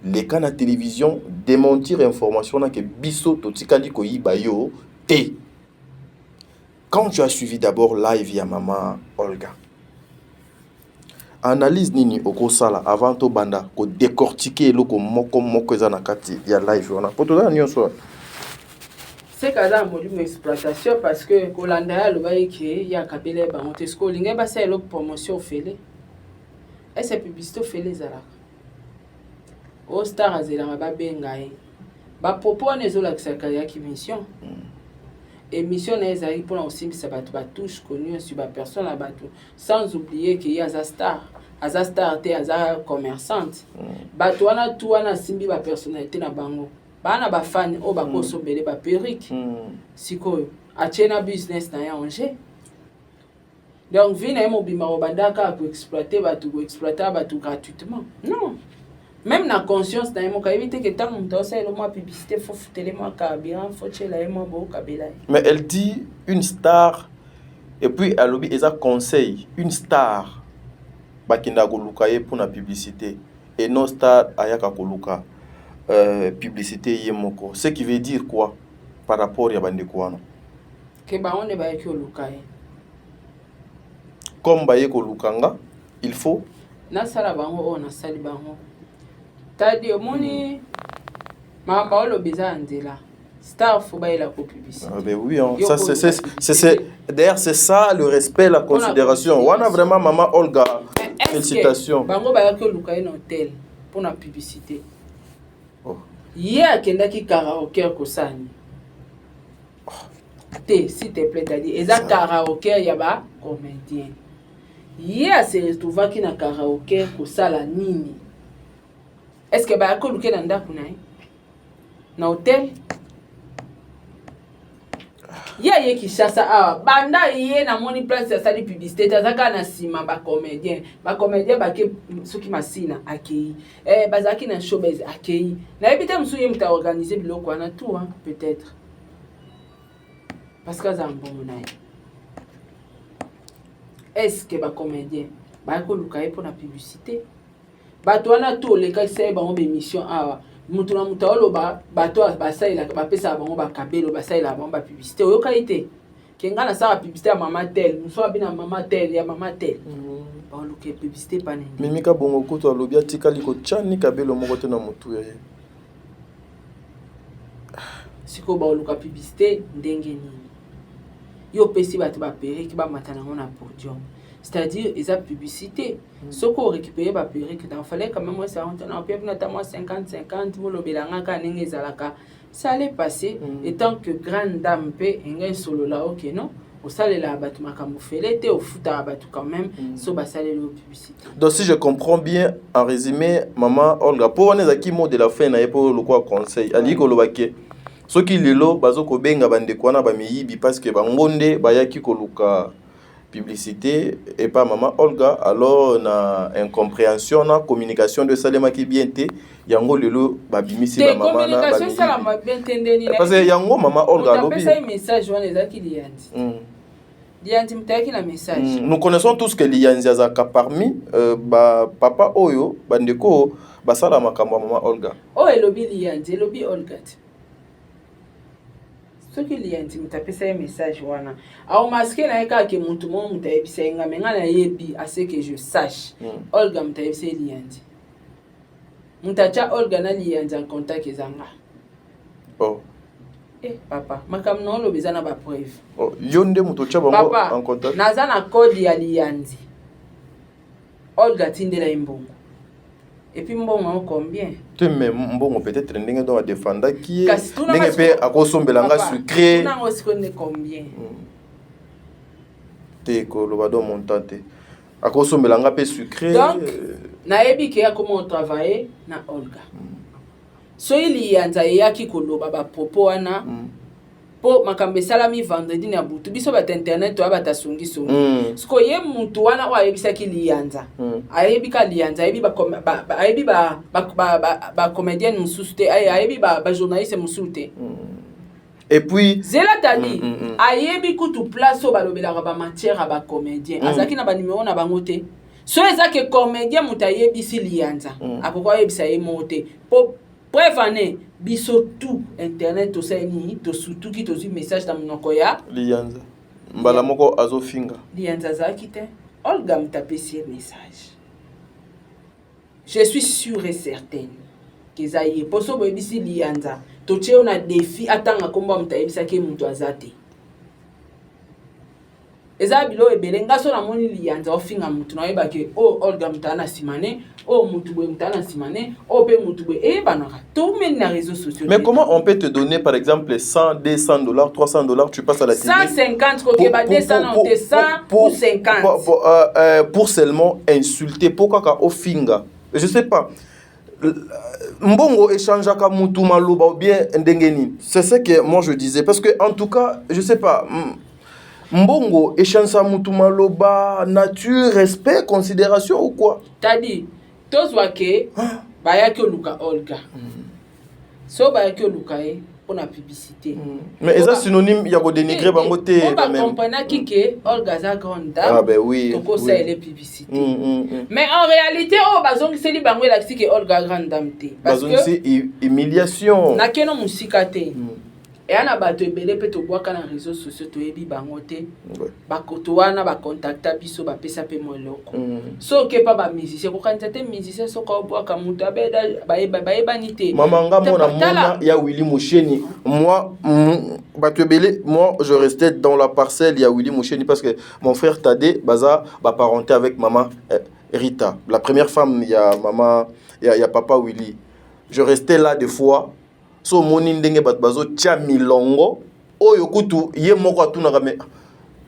leka na télévision, démentir information na ke biso totikali koyiba yo te. Quand tu as suivi d'abord live ya mama Olga, analyse nini okosala avant tobanda kodécortiquer eloko moko moko eza na kati ya live wana, po toza na nyonso wana? Seke aza na molimo exploitation, parce que kolanda ye, alobaki ke ye akabela ye bango te. Soki olingai basala eloko promotion ofele, ese publicité ofele ezalaka o star azelaka babenga ye. Bapropos wana ezolakisaka yaki mission, émission na ye ezalaki mpona kosimbisa bato batouche connu sur bapersone ya bato, sans oublier ke ye aza star, aza star te, aza commerçante. Bato wana tu wana asimbi bapersonnalité na bango, baa na bafani oyo bakosombele baperruque. Sikoyo atie na business na ye en jeu. Donc vie na ye mobimba kobanda kaka koexploite bato, koexploite bato gratuitement. Non, même na conscience na ye moko ayebi te ke ntango moto aosalela mwa publicité, faut futele mwa carburant, faut tiela ye mwa bookabela ye. Mais elle dit une star, et puis alobi eza conseil, une star bakendaka koluka ye mpona publicité et non star ayaka koluka publicité ye moko. Ce qui veut dire quoi par rapport ya bandeko wana? Ke bango nde bayaki koluka ye. Comme baye koluka nga, il faut nasala bango oyo nasali bango. Tadi omoni makambo oloba eza ya nzela, star faut bayelako publicité. Ah ben oui, hein. Ça, c'est, d'ailleurs, c'est ça le respect, la considération. Wana vraiment, maman Olga, félicitations. Bango bayaki oluka ye na hôtel mpona publicité. Oh. Ye akendaki karaoke kosani te, s'il te plaît. Tadi eza karaoke ya bacomédien. Ye ase retrouvaki na karaoke kosala nini? Est ce que bayaki oluke na ndako na ye na hôtel? Ye aye Kinshasa awa, banda ye namoni place asali publicité te. Aza kaka na nsima bacomédien. Bacomédien bake soki Masina akei, bazalaki na showbase akei, nayebi te. Mosusu ye moto aorganize biloko wana tout, hein, peut-être parce que aza mbongo na ye. Est ce que bacomédien baya koluka ye mpona publicité? Bato wana to olekakisa ye bango bémission awa, moto na moto aoloba bato basalelaka, bapesaka bango bakabelo, basalelaka bango bapublicité. Oyoka ye te ke ngai nasalaka publicité ya mama tel, mosu abi na mama tel, ya mama tel, baoluka publicité pana nde. Mimika bongo kutu alobi atikali kotyani kabelo moko te na motu ya ye. Sikoyo baoluka publicité ndenge nini? Yo opesi bato baperruque, bamata nango na podium, c'est-à-dire eza publicité. Soki orécupéré baperruque, donc fallait quand même osala na opia bino ata mwa 50 50, bolobelanga kaka ndenge ezalaka, ça allait passer. Étant que grande dame mpe engai esolola, ok, non, osalelaka bato makambo fele te, ofutaka bato quand même so basaleli yo publicité. Donc si je comprends bien, en résumé, maman Olga, mpo wana ezalaki mot de la fin na ye, mpo lokola conseil, alingi koloba ke soki lelo bazo kobenga bandeko wana bamiyibi parce que bango nde bayaki koluka publicité epa mama Olga, alors na incompréhension na communication nde esalemaki bien te, yango lelo babimisi bamama na esalama bien te ndeni? Parce que yango mama Olga alobi. Apesa message wana ezalaki Liyanzi. Liyanzi moto ayaki na message. Nous connaissons tous que Liyanzi azalaka parmi bapapa oyo, bandeko basala makambo ya mama Olga. Oyo elobi Liyanzi, elobi Olga te. Soki Liyanzi moto apesa ye message wana, aomaske na ye kaka ke motu moko moto ayebisa ye. Nga me ngai nayebi, à ce que je sache, Olga moto ayebisa ye Liyanzi. Moto atya Olga na Liyanzi en contact eza nga. Oh. Eh, papa, makambo na oloba eza na bapreuve. Oh, yo nde moto otya bango en contact? Naza na code ya Liyanzi. Olga atindela ye mbongo, et puis mbongo yango combien? Te, mais mbongo peut-être ndenge donc adefendaki ye, ndenge mpe akosombela nga sucré. Tunango sikoyo nde combien. Te, koloba do montant te, akosombela nga mpe sucré. Donc nayebi ke akoma otravaille na Olga. Soki Liyanza ayaki koloba bapropos wana, mpo makambo esalami vendredi na butu, biso bato internet toya bato asongisongi. Sikoyo ye mutu wana oyo ayebisaki Liyanza, ayebi ka Liyanza, ayebi ayebi bacomédienne mosusu te, ayebi bajournaliste mosusu te. Et puis zela, tadi ayebi kutu place oyo balobelaka bamatière ya bacomédien, azalaki na banimero na bango te. So eza ke comédien moto ayebisi Liyanza, akoki ayebisa ye moko te, po preuve ane biso tout internet tosali nini, tosutuki, tozwi message na monoko ya Liyanza. Mbala moko azofinga. Liyanzi azalaki te. Olga moto apesi ye message. Je suis sûre et certaine que eza ye. Po soki boyebisi Liyanza, totie yo na defi atanga kombo ya moto ayebisaki ye moto aza te. Eza biloko ebele nga so namoni liyanza ofinga mutu nayeba ke oyo oh, Olga mutu na sima ne oyo oh, mutu boye mutu na sima ne oyo oh, pe mutu boye eyebanaka toumeli na réseaux sociaux. Mais comment on peut te donner par exemple 100, 200 dollars, 300 dollars, tu passes à la télé? 150 kokeba 200 non te 100 ou 50 pour seulement insulter, pour kaka ofinga. Je sais pas. Mbongo échangeaka mutu maloba ou bien ndenge nini? C'est ce que moi je disais parce que en tout cas, je sais pas, mbongo échange mutu maloba, nature, respect, considération ou quoi? Tadi tozwa ke bayaki oluka Olga, so bayaki oluka ye mpona publicité. Mais eza synonyme ya kodénigrer bango te. Po bacomprenaki ke Olga aza grande dame. Ah ben oui. Tokosalela publicité. Mais en réalité, oyo bazongiseli bango elakisi ke Olga grande dame te. Parce que bazongisi humiliation. Nakeno mosika te, eya na bato ebele mpe tobwaka na réseaux sociaux, toyebi bango te. Bakoto wana bacontacta biso, bapesa mpe mo eloko. Soki epa bamusicien, kokanisa te musicien soki obwaka moto abeda bayebani te. Mama, nga mona mona ya Willy Musheni, moi bato ebele, moi je restais dans la parcelle ya Willy Musheni parce que mon frère Tade baza baparenté avec maman Rita, la première femme ya mama ya papa Willy. Je restais là des fois, so omoni ndenge bato bazotia milongo oyo, kutu ye moko atunaka me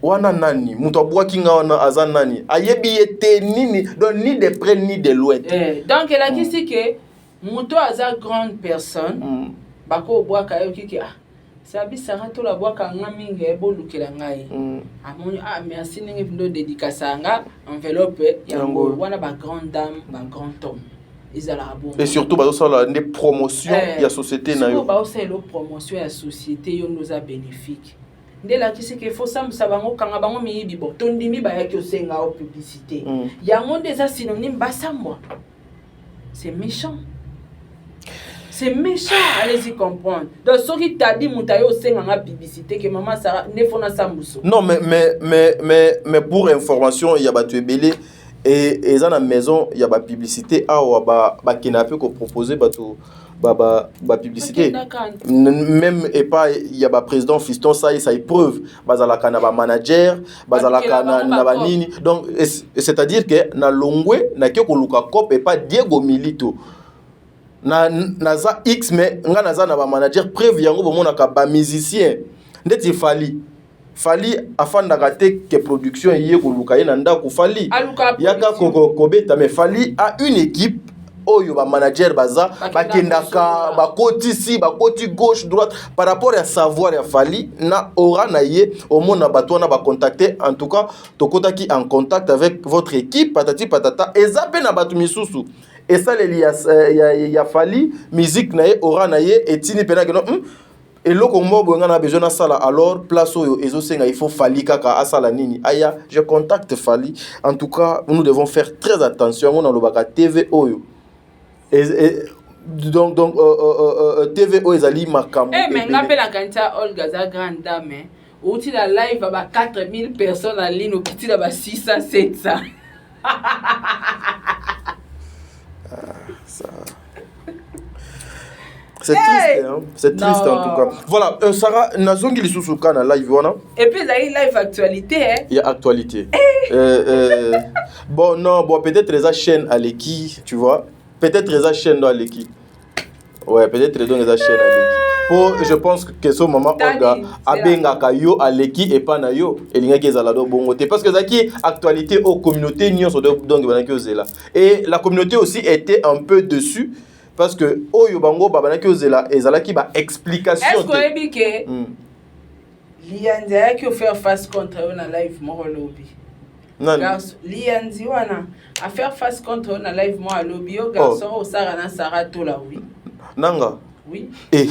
wana nani moto abwaki nga wana, aza nani, ayebi ye te nini, donc ni de près ni de loin te. Eh, donc elakisi ke moto aza grande personne, bakobwaka ye okiki ah sabi Sara tola abwaka nga mingi, bolukela ngai. Amoni ah merci ndenge mpindo dédicace nga enveloppe yango. Yango. Wana bagrande dame, bagrand homme ezalaka bongo. Et surtout bazosala nde promotion ya société na yo. Baosalela promotion ya société, yo nde oza bénéfique, nde elakisi ke fo sambisa bango, kanga bango miyibi. Bon, tondimi bayaki osenga yo publicité. Yango nde eza synonyme basambwa. C'est méchant, c'est méchant, allez-y comprendre. Donc soki tadi moto aye osenganga publicité ke mama Sara nde fo nasambuso. Non, mais pour information ya bato ebele, eza na maison ya bapublicité awa, bakendaka mpe kopropose bato bapublicité. Bakendaka. Même epai ya baprésident Fiston Sai Sai, preuve, bazalaka na bamanager, bazalaka Balukela na bango. Banini. Donc c'est-à-dire que na longwe nake koluka cope epa Diego Milito na naza x, mais nga naza na bamanager, preuve yango bomonaka bamusicien ndeti Fally. Fally afandaka te ke production ye koluka ye na ndako. Fally Aluka yaka production. kobeta, mais Fally a une équipe oyo bamanager baza. Bakendaka bakendaka kosolola. Bakotisi, bakoti gauche, droite par rapport ya savoir ya Fally na aura na ye. Omona bato wana bacontacte, en tout cas tokotaki en contact avec votre équipe, patati patata. Eza mpe na bato misusu esaleli ya Fally, musique na ye, aura na ye etini mpena keno eloko moko boye nga na besoin nasala. Alors place oyo ezosenga, il faut Fally kaka asala nini, aya, je contacte Fally. En tout cas, nous devons faire très attention. Yango nalobaka TV oyo donc TV oyo ezali makambo Eh, mais nga ebele. mpe nakanisa Olga aza grande dame, eh. Outi na live ya ba 4000 personnes en ligne, okiti na ba 600, 700. Ça, c'est triste, hein? C'est triste. Non. En tout cas, voilà, Sarah, nazongi lisusu ka na live wana. Et puis ezali live actualité, eh. Il y a actualité. Bon, non, bon, peut-être eza chaîne aleki, tu vois, peut-être eza chaîne do aleki. Ouais, peut-être donc eza chaîne aleki po je pense que so mama Tani, Olga c'est abengaka yo aleki epa na yo, elingaki ezala do bongo te, parce que ezalaki actualité aux communauté nyonso. Donc ebandaki ozela et la communauté aussi était un peu dessus parce que oyo bango babandaki ozela ezalaki ba explication Est ce que te. oyebi ke Lianzi ayaki ofaire face contre yo na live moko lobi? Nani? Garçon Lianzi wana afaire face contre yo na live moko, alobi yo garçon oyo osala na Sara Tola, oui. Nanga? Oui. Eh.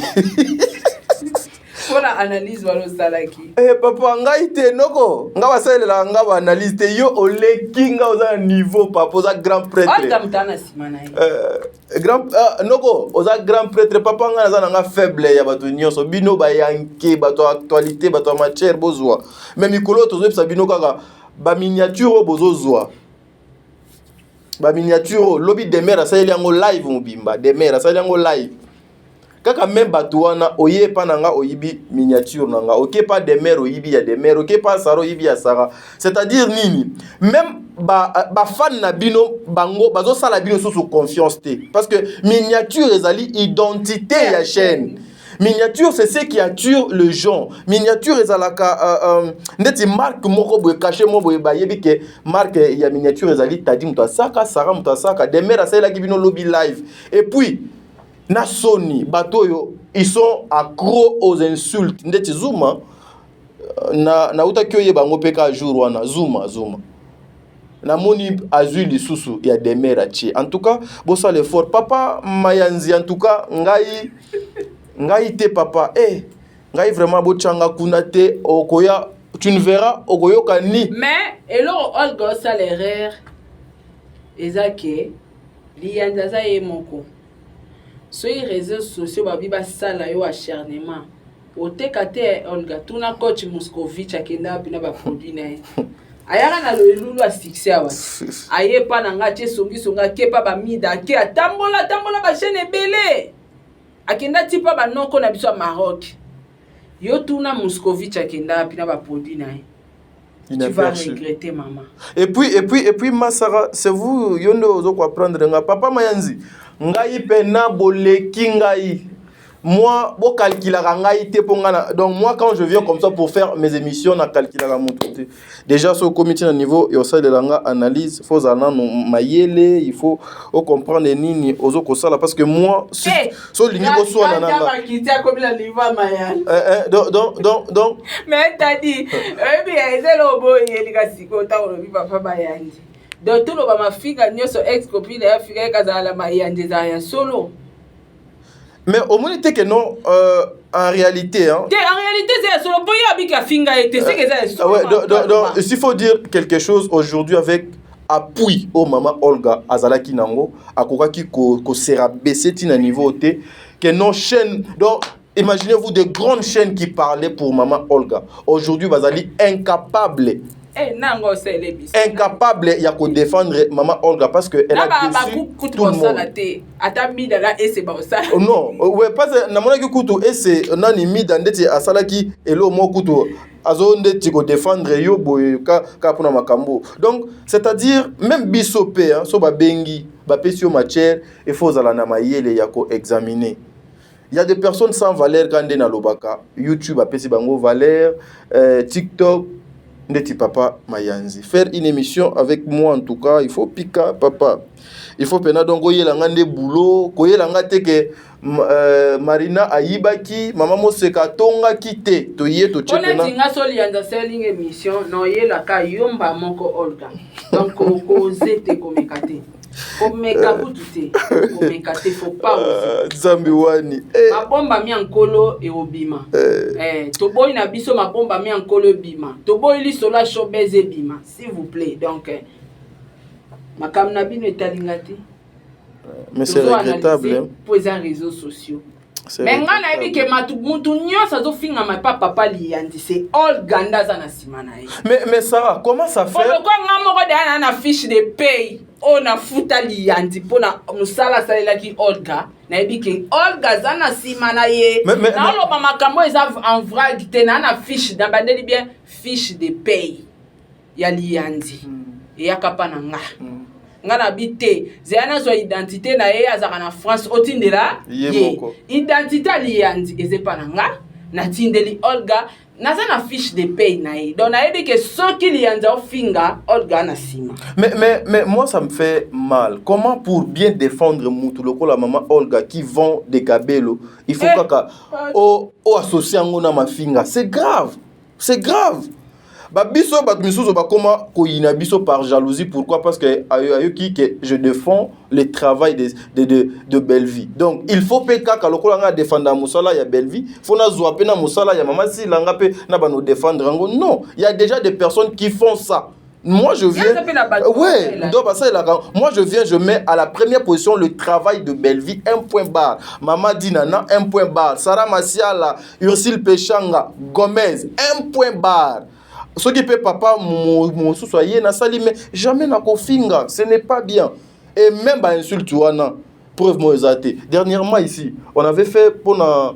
Mpona analyse wana osalaki. Eh, papa, ngai te, noko. Nga basalelaka nga baanalyse te. Yo oleki nga, oza na niveau, papa, oza grand prêtre. Olga moto na nsima na ye. Grand, ah, noko, oza grand prêtre, papa. Ngai naza na nga faible ya bato nyonso. Bino bayanke, bato ya actualité, bato ya matière, bozwa. Mais mikolo oyo tozoyebisa bino kaka baminiature oyo bozozwa, baminiature oyo lobi Demer asaleli yango live mobimba. Demer asaleli yango live kaka. Me bato wana, oye epa na nga, oyibi miniature na nga, oke pa Demer, oyibi ya Demer, oke pa Sara, oyibi ya Sara. C'est-à-dire nini? Même bafan na bino, bango bazosala bino susu confiance te, parce que miniature ezali identité ya chaîne. Miniature, c'est ce qui attire le gens. Miniature ezalaka ndeti marque moko boye, cachet moko boye. Bayebi ke marque ya miniature ezali Tadi moto asaka, Sara moto asaka, Demer asalelaki bino lobi live. Et puis na soni, bato oyo, ils sont accros aux insultes, ndeti Zuma. Na nautaki oyeba yango mpe ka jour wana. Zuma, Zuma, namoni azwi lisusu ya Demer atie. En tout cas, bosala effort, papa Mayanzi. En tout cas, ngai, ngai te, papa. Eh, ngai vraiment, botyanga kuna te. Okoya, tu ne verras, okoyoka ni. Mais eloko Olga osala erreur eza ke Liyanzi aza ye moko. Soki réseaux sociaux babi basala yo acharnement, oteka te. Olga, tuna coach Moscovitch, akenda wapi na baproduit na ye? Ayaka na lelulu ya succès awa, aye pa na nga, atie songisongi, ake pa bamida, ake atambola atambola bachaîne ebele, akenda ti mpa banoko na biso ya Maroc. Yo tuna Moscovitch, akenda wapi na baproduit na ye? Tu vas regretter, maman. Et puis Masara, c'est vous, yo nde ozo koapprendre nga. Papa Mayanzi, ngai mpe na boleki ngai. Moi, bocalculaka ngai te mpo ngai na. Donc moi, quand je viens comme ça pour faire mes émissions, nacalculaka moto te. Déjà, so okomi ti na niveau ya osalela nga analyse, faut ozala nanu mayele, il faut ocomprendre nini ozo kosala, parce que moi, si, so olingi koswana na nga. Bakiti akomi na niveau ya Mayani. Donc Mais tadi oyebi, eza eloko boye oyelika sikoyo. Ntango olobi papa Bayandi, donc toloba mafinga nyonso ex copine ya Afrika ekazala na Mayandi, ezala ya solo? Mais omoni te que non, en réalité, hein, Te, en réalité eza ya solo, mpo ye abiki afinga ye te, seke eza ya Ah solo. ouais, donc, s'il faut dire quelque chose aujourd'hui, avec appui au maman Olga azalaki nango, akokaki ko se rabaisser ti na niveau te que non chaîne. Donc imaginez-vous, de grandes chaînes qui parlaient pour maman Olga, aujourd'hui bazali incapable. Eh, nango osele biso. Incapable ya ko défendre maman Olga parce que elle na a déçu bakutu tout le kosala monde. Te, ata mida na ese baosala. Oh, non, ouais, parce que namonaki kutu ese nani, Mida, ndeti asalaki eloko moko, kutu azo ndeti kodéfendre yo boye ka mpona makambo. Donc c'est-à-dire, même biso mpe, hein, so babengi, bapesi yo matière, il faut ozala na mayele ya koexaminer. Il y a des personnes sans valeur. Quand nde nalobaka, YouTube apesi bango valeur, TikTok, ndeti papa Mayanzi. Faire une émission avec moi, en tout cas, il faut pika, papa, il faut pena. Donc oyelanga nde boulot, koyelanga te ke Marina ayibaki, mama Moseka atongaki te, toye totie. Mpona pena. Ntinga so Lianza asalinga émission na oyelaka yomba moko Olga. Donc koze te, komeka te, komeka kutu te, komeka te, faut pas oser. Nzambe wani, eh. Mabombami ya Nkolo eobima. Toboyi na biso mabombami ya Nkolo ebima, toboyi lisolo ya showbiz ebima, s'il vous plaît. Donc makambo na bino etalinga te. Mais c'est regrettable, hein. Mpo eza réseaux sociaux. Mais ngai nayebi ke mutu nyonso azofingama epa papa Liyandi, c'est Olga nde aza na nsima na ye. Mais Sarah, comment ça fait? Olokwa nga moko deya na fiche de paye oyo nafuta Liyandi mpona mosala asalelaki Olga. Nayebi ke Olga aza na nsima na ye. Naoloba makambo eza en vrac te. Naa na fiche na bandeli bien, fiche de paye ya Liyandi eyaka mpa na nga. Nga na bi te, zeya nazwa identité na ye, azalaka na France, otindela Ye ye moko. Identité ya Liyandi eza epa na nga, natindeli Olga, naza na fiche de paye na ye. Donc nayebi ke soki Liyandi aofinga, Olga na nsima. Mais moi, ça me fait mal. Comment, pour bien défendre mutu lokola maman Olga qui vend des cabello, il faut Eh, kaka pardon. o associer yango na mafinga? C'est grave. C'est grave. Babiso bato misusu bakoma koyina biso par jalousie. Pourquoi? Parce que ayoki que je défends le travail de Bellevie. Donc il faut mpe kaka lokola nga défendre mosala ya Bellevie, faut nazwa mpe na mosala ya mama Sila, nga mpe na bano défendre yango. Non, il y a déjà des personnes qui font ça. Moi, je viens. Ouais, donc, bah, ça, moi, je viens, je mets à la première position le travail de Bellevie, un point barre. Mama Dinana, un point barre. Sarah Massiala, Ursule Pechanga, Gomez, un point barre. Ce qui peut papa mosusu aye nasali, mais jamais nakofinga, ce n'est pas bien. Et même ba insulte wana, preuve mo eza te. Dernièrement ici, on avait fait mpona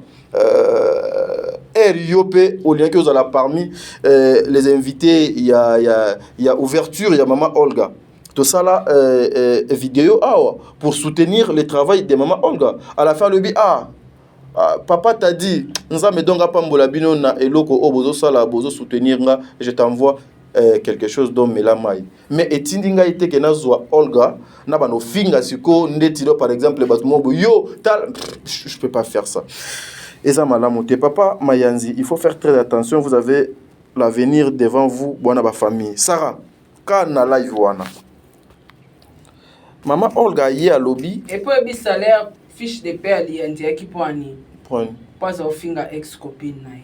air yo mpe olingaki ozala parmi les invités ya ouverture ya mama Olga. Tosala vidéo awa pour soutenir le travail de mama Olga. À la fin alobi: ah, ah, papa t'a dit Nzambe donc apambola bino na eloko oyo bozosala, bozosoutenir nga, je t'envoie quelque chose. Donc mela mai. Mais etindi ngai te ke nazwa Olga na banofinga sikoyo ndeti do par exemple bato moko boye, yo tal, je peux pas faire ça, eza malamu te. Papa Mayanzi, il faut faire très attention, vous avez l'avenir devant vous. Bwana bafamille Sarah ka na live wana, mama Olga ye alobi. Et puis oyebi salaire, fiche de paie aliandi ayaki mpo ani? Point. Mpo aza ofinga ex copine na ye.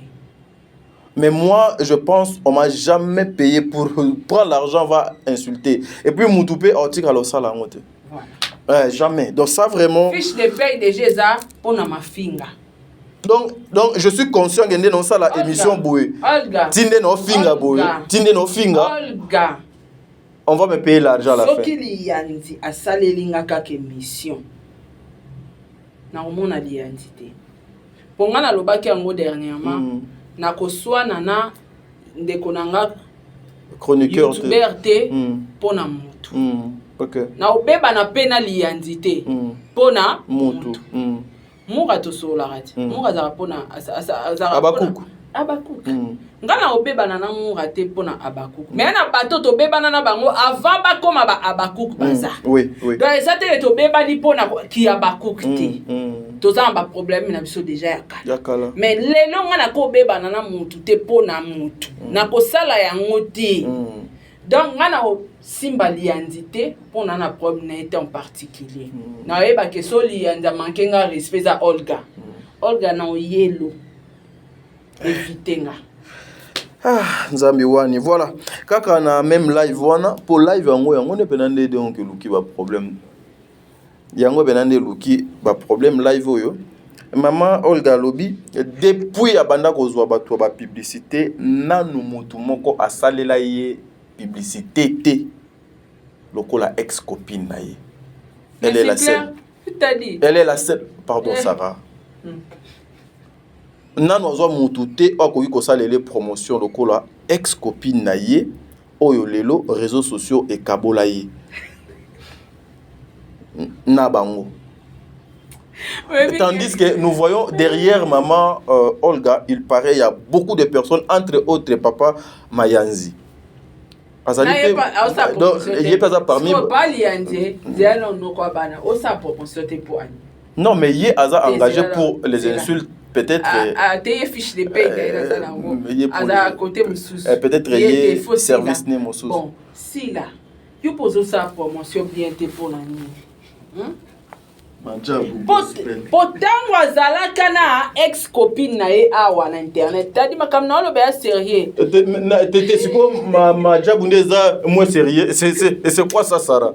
Mais moi, je pense, on m'a jamais payé pour prendre l'argent, va insulter. Et puis, Moutoupé, article à la honte. Voilà. Ouais, jamais. Donc ça, vraiment. Fiche de paie déjà eza mpona mafinga. Donc, je suis conscient que nous ça la émission boye. Olga. Tinde no finga boye. Olga. Tinde no finga. Olga. On va me payer l'argent à la fin. Soki liyandi asaleli nga kaka émission, nakomona liyandi te, mpo nga nalobaki yango dernièrement. Nakoswana na ndeko na nga Chroniqueur te. Youtubeur te mpo na motu. Naobebana mpe na liyandi te mpo na Mutu. Mura tosololaka te. Mura azalaka mpona azalaka Abakuku. Abakuku. Nga na obebana na mura te mpo na abakuku, mais na bato tobebana na bango avant bakóma ba abakuku baza. Donc eza te tobebani mpo na ki abakuku te. Toza na baproblème na biso déjà ya kala. Ya kala. Mais lelo nga nakobebana na mutu te mpo na mutu, nakosala yango te. Donc nga na osimba liyandi te mpo na problème na ye te en particulier. Nayebake so liyandi amanke nga respect, eza Olga. Olga na oyelo évite nga. Ah, Nzambe wani. Voilà, kaka na même live wana, po live yango, yango nde mpena nde donc eluki baproblème, yango mpena nde eluki baproblème. Live oyo, mama Olga alobi depuis abanda kozwa bato ya bapublicité, nanu motu moko asalela ye publicité te lokola ex copine na ye. Elle est la seule. T'as dit. Elle est la seule, pardon. Eh. Sarah, nanu azwa motu te oyo akoki kosalela ye promotion lokola ex copine na ye oyo lelo réseaux sociaux ekabola ye na bango. Tandis que nous voyons derrière maman Olga, il paraît il y a beaucoup de personnes, entre autres papa Mayanzi. Azali donc, ye pe aza parmi pali nzela na onoko ya bana osala promotion te mpo ani? Non, mais ye aza Te, engagé zela pour les zela. insultes peut-être. Ah, ah, te ye fiche de paie na ye naza nango. Ye pour Aza côté mosusu. Peut-être Ye ye défaut service sila. ne mosusu. Bon, sila yo mpo ozosala promotion bien te mpo na nini? Hmm? Po ntango azalaka na ex copine na ye awa na internet, tadi makambo na oloba ya sérieux. Te, sikoyo majabu nde eza moins sérieux? C'est quoi ça, Sarah?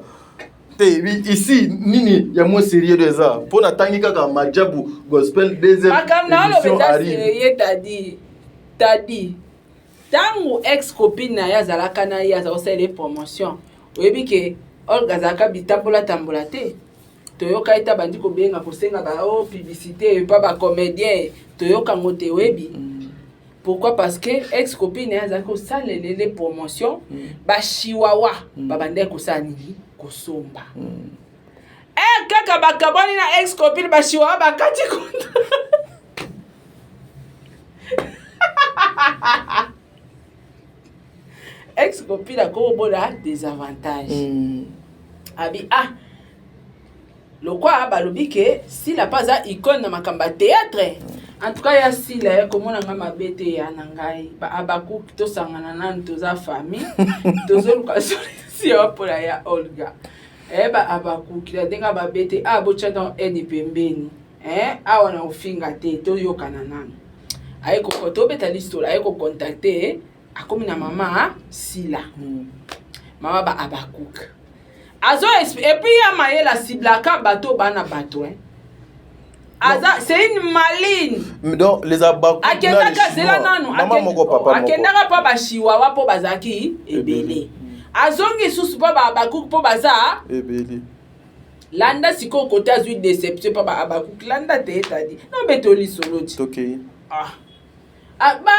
Te, ici nini ya moins sérieux nde eza mpo natangi kaka Majabu Gospel deuxième Makambo na oloba édition eza arrive. sérieux. Tadi ntango ex copine na ye azalaka na ye, aza kosala ye promotion, oyebi ke Olga azalaka bitambola tambola te. Toyoka ye te abandi kobenga kosenga ba o publicité epa bacomédien, toyoka yango te. Oyebi pourquoi? Parce que ex copine ye azalaki kosalelele promotion, bachiwawa babandaki kosala nini? Kosomba. E kaka bakabwani na ex copine, bachiwawa bakati konta. Ex copine akokobola désavantage. Abi ah, lokwa balobi ke Sila mpe aza icône na makambo ya théâtre. En tout cas ya sila ye komona nga mabe te ya na ngai ba Habakuk tosangana nanu toza famille tozoluka solution mpola ya Olga eh ba Habakuk na ndenge mabe te ah botya donc eni pembeni eh awa na kofinga te toyokana nanu aye ko tobeta lisolo aye kocontacte akomi na mama Sila mama ba Habakuk azo et puis ya mayele asiblaka bato bana bato hein. Aza c'est une maline. Donc les Habakuk akendaka zela nanu mama moko papa moko akendaka mpo bashiwawa mpo bazalaki ebele azongi susu mpo bahabakuk mpo baza ebele. Landa sikoyo kote azwi déception mpo bahabakuk landa te etadi nobeta lisolo ti tokei ah. Aba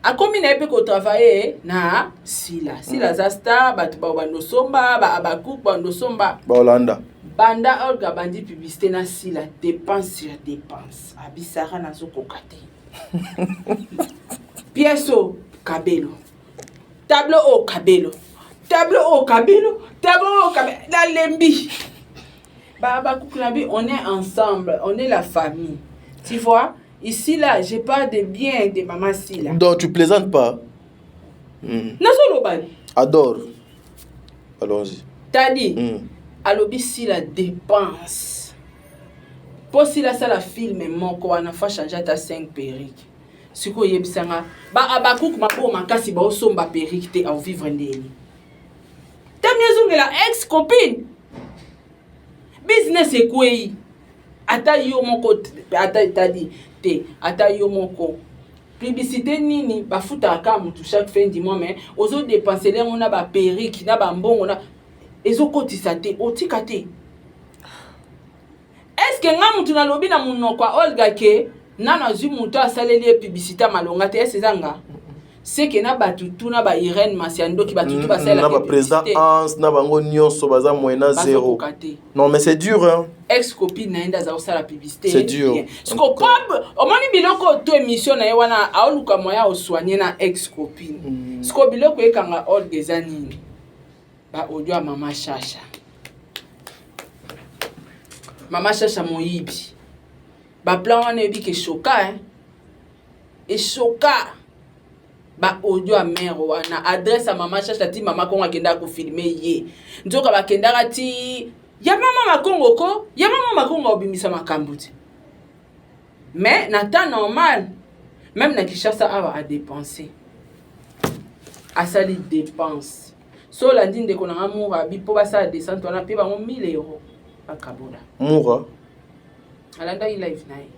akomi na ye mpe kotravaille na Sila. Sila aza star, bato bao bando somba ba Habakuk bando somba baolanda banda Olga bandi publicité na Sila dépense sur dépense abisara nazokoka te pièce o kabelo tableau o kabelo tableau o kabelo tableau o kabelo nalembi ba Habakuk na bi on est ensemble, on est la famille, tu vois. Ici là, je parle de bien de maman Sila. Donc tu plaisantes pas. Nazoloba. Adore. Allons-y. Tadi, alobi Sila dépense. Po Sila sala film moko wana fa changer ata 5 perruques. Sikoyo oyebisanga ba Habakuk maboko makasi baosomba perruque te au vivre ndeni. Tami ezongela ex copine. Business ekwei. Ata yo moko ata tadi te ata yo moko publicité nini bafutaka kaka mutu chaque fin du mois mais ozodépenser yango na baperruque na bambongo na ezokotisa te otika te. Est ce que nga mutu nalobi na monoko ya Olga ke nano azwi moto asaleli ye publicité ya malonga te? Ese eza nga seke na bato tu na ba Irene Masiandoki bato tu na baprésident Hans na bango nyonso baza moyen zéro. Bazokoka te. Non mais c'est dur, hein. Ex copine na ye nde aza kosala publicité. C'est dur. Bien. Siko po omoni biloko oyo to émission na ye wana aoluka moyen osoigne na ex copine. Siko biloko ekanga Olga eza nini? Ba audio ya mama Shasha, mama Shasha moyibi baplan wana oyebi ke eshoka, hein? Eshoka ba audio ya mare wana, adresse ya mama Shasha ti mama Kongo akendaka kofilme ye, nzoka bakendaka ti ya mama Makongo ko ya mama Makongo akobimisa makambo te. Mais na temps normal, même na Kinshasa awa adépense, asali dépense. So olandi ndeko na nga Mura abi mpo basala descente wana mpe bango 1000 € bakabola. Mura. Alandaki live na ye,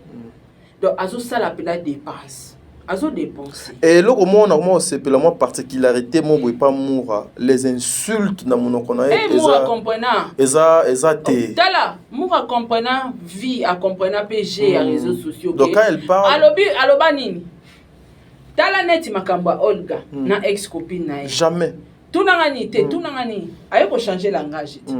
donc azosala mpena dépense, azodépense. Eloko moko na mwa osepela mwa particularité mo boye pa Mura, les insultes na monoko na ye. Mura comprena. Eza te. Tala, Mura comprena vie, acomprena mpe g ya réseaux sociaux. Donc quand elle parle Alobi aloba nini? Tala neti makambo ya Olga na ex copine na ye. Jamais. Tunanga nini te, tunanga nini aye kochange langage te.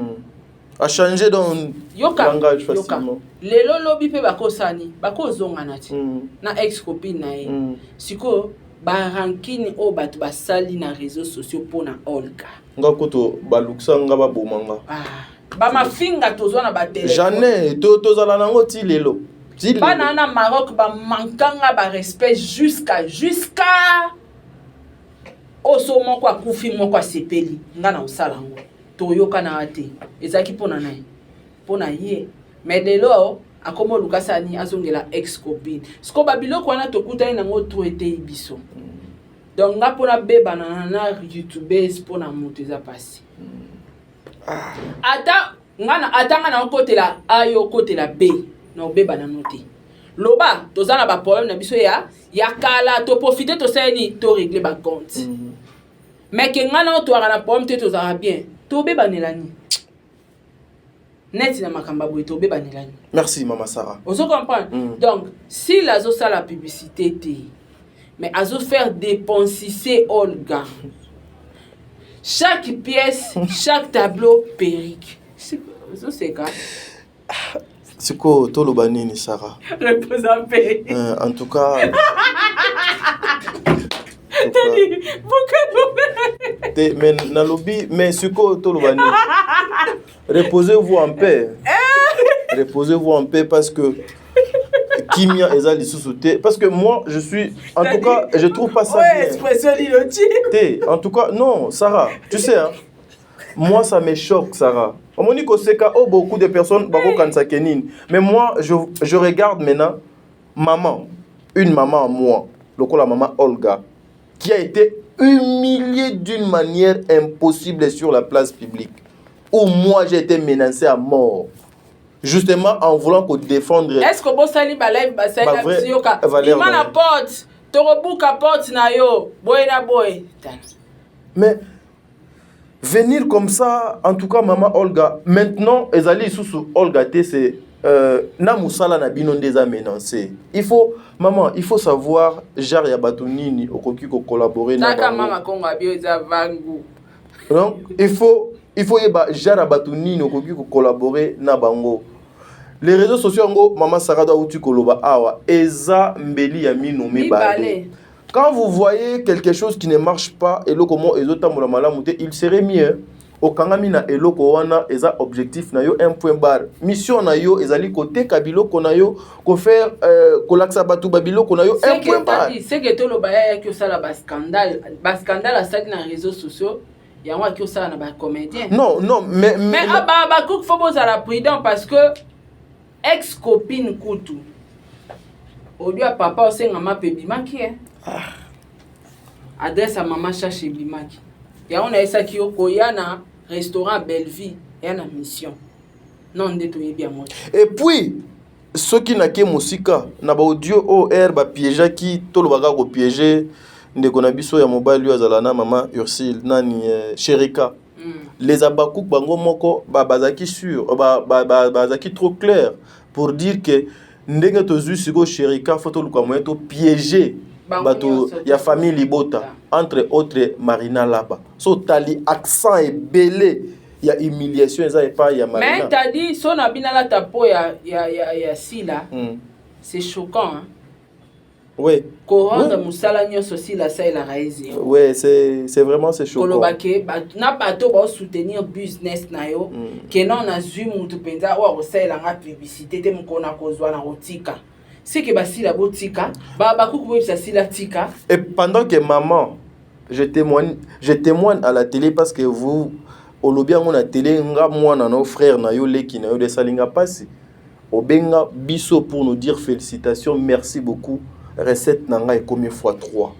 A changé dans Yoka. langage Yoka. facilement. Lelo lobi mpe bakosani bakozongana te na ex copine na ye. Sikoyo barankine oyo bato basali na réseaux sociaux mpona Olga. Nga kutu balukisa nga baboma nga. Ah, bamafinga tozwa na batelefone. Jamais tozala nango ti lelo. Ti lelo. Bana na Maroc bamankanga barespect jusqu'à oyo so moko akufi moko asepeli nga na kosala yango toyokanaka te ezalaki mpona na ye mpo na ye. Mais lelo akoma oluka sani azongela ex copine. Siko babiloko wana tokutani nango to eteyi biso. Donc nga mpona bebana na youtubeuse mpona moto eza mpasi. Ata nga na ata nga na okotela a yo okotela b na obebana no te. Loba toza na baproblème na biso ya kala, toprofite tosali nini, torégler bacompte. Mais ke nga na otwaka na problème te, tozalaka bien, tobebanela nini neti na makambo ya boye, tobebanela nini? Merci mama Sarah. Ozo comprendre? Donc s'il azosala publicité te mais azofaire dépenser Olga chaque pièce, chaque tableau, perruque, ozoseka. Sikoyo toloba nini, Sarah? Repose en paix. En tout cas Tadi, pourquoi? Te mais nalobi mais sikoyo toloba nini? Reposez-vous en paix, reposez-vous en paix parce que Kimia eza lisusu te, parce que moi je suis, en tout cas je trouve pas ça Ouais, bien. Expression liloti. Te, en tout cas non, Sarah, tu sais, hein, moi ça me choque, Sarah. Omoni koseka, oh, beaucoup de personnes bakokanisa ke nini, mais moi je regarde maintenant maman, une maman à moi lokola maman Olga, qui a été humiliée d'une manière impossible sur la place publique, où moi j'ai été menacé à mort justement en voulant qu'on défendre. Est ce que bosali balive basali na Ba biso? Yoka valeur bima na na ye. Porte, tokobuka porte na yo boye na boye. Tala. Mais venir comme ça, en tout cas, maman Olga, maintenant, ezali lisusu Olga te, c'est na mosala na bino nde eza menacé. Il faut, maman, il faut savoir genre ya bato nini okoki kocollaborer na Taka bango. Mama Kongo abi eza vangu. Donc, il faut yeba genre ya bato nini okoki kocollaborer na bango. Les réseaux sociaux yango, mama Sarah auti koloba awa, eza mbeli ya mino mibale. Mibale. Quand vous voyez quelque chose qui ne marche pas, eloko mo ezotambola malamu te, il serait mieux okangami na eloko wana eza objectif na yo, un point barre. Mission na yo ezali koteka biloko na yo, kofaire kolakisa bato babiloko na yo, un point barre. Seke toloba ya yaki osala bascandale, bascandale asali na réseaux sociaux, yango aki osala na bacomédien. Non, non, mais, Mais ah, bacook, faut bozala prudent, parce que ex copine kutu audio ya papa osengama mpe ebimaki e adresse ya mama Chache ebimaki. Yango nayesaki yo koya na restaurant Bellevie ya na mission non nde toyebi yango te. Et puis soki nake mosika na baaudio oyo r bapiégeaki, tolobaka kopiéger ndeko na biso ya mobali oyo azala na mama Ursile nani, Sherika. Les Abakouk bango moko bazalaki sûr, bazalaki trop clair pour dire que ndenge tozwi sikoyo Sherika, faut toluka moyen topiéger Bango bato nyonso. Ya famille libota, entre autres Marina Laba. So otali accent ebele ya humiliation eza epai ya Mais Marina. tadi so na bino alata po ya Sila. C'est choquant, hein? Ouais. Korendre Ouais. mosala nyonso Sila asalelaka ye zero. Ouais, c'est vraiment, c'est choquant. Koloba ke na bato baosoutenir business na yo, ke non, nazwi mutu mpenza oyo akosalelanga publicité te, mokolo na kozwa na kotika seke basila botika, bakuku boyebisa Sila tika. Et pendant que maman, je témoigne à la télé parce que vous, olobi yango na télé, nga mwana na yo, frère na yo, leki na yo, esalinga pasi. Obenga biso pour nous dire félicitations, merci beaucoup. Recette na nga ekomi fois 3.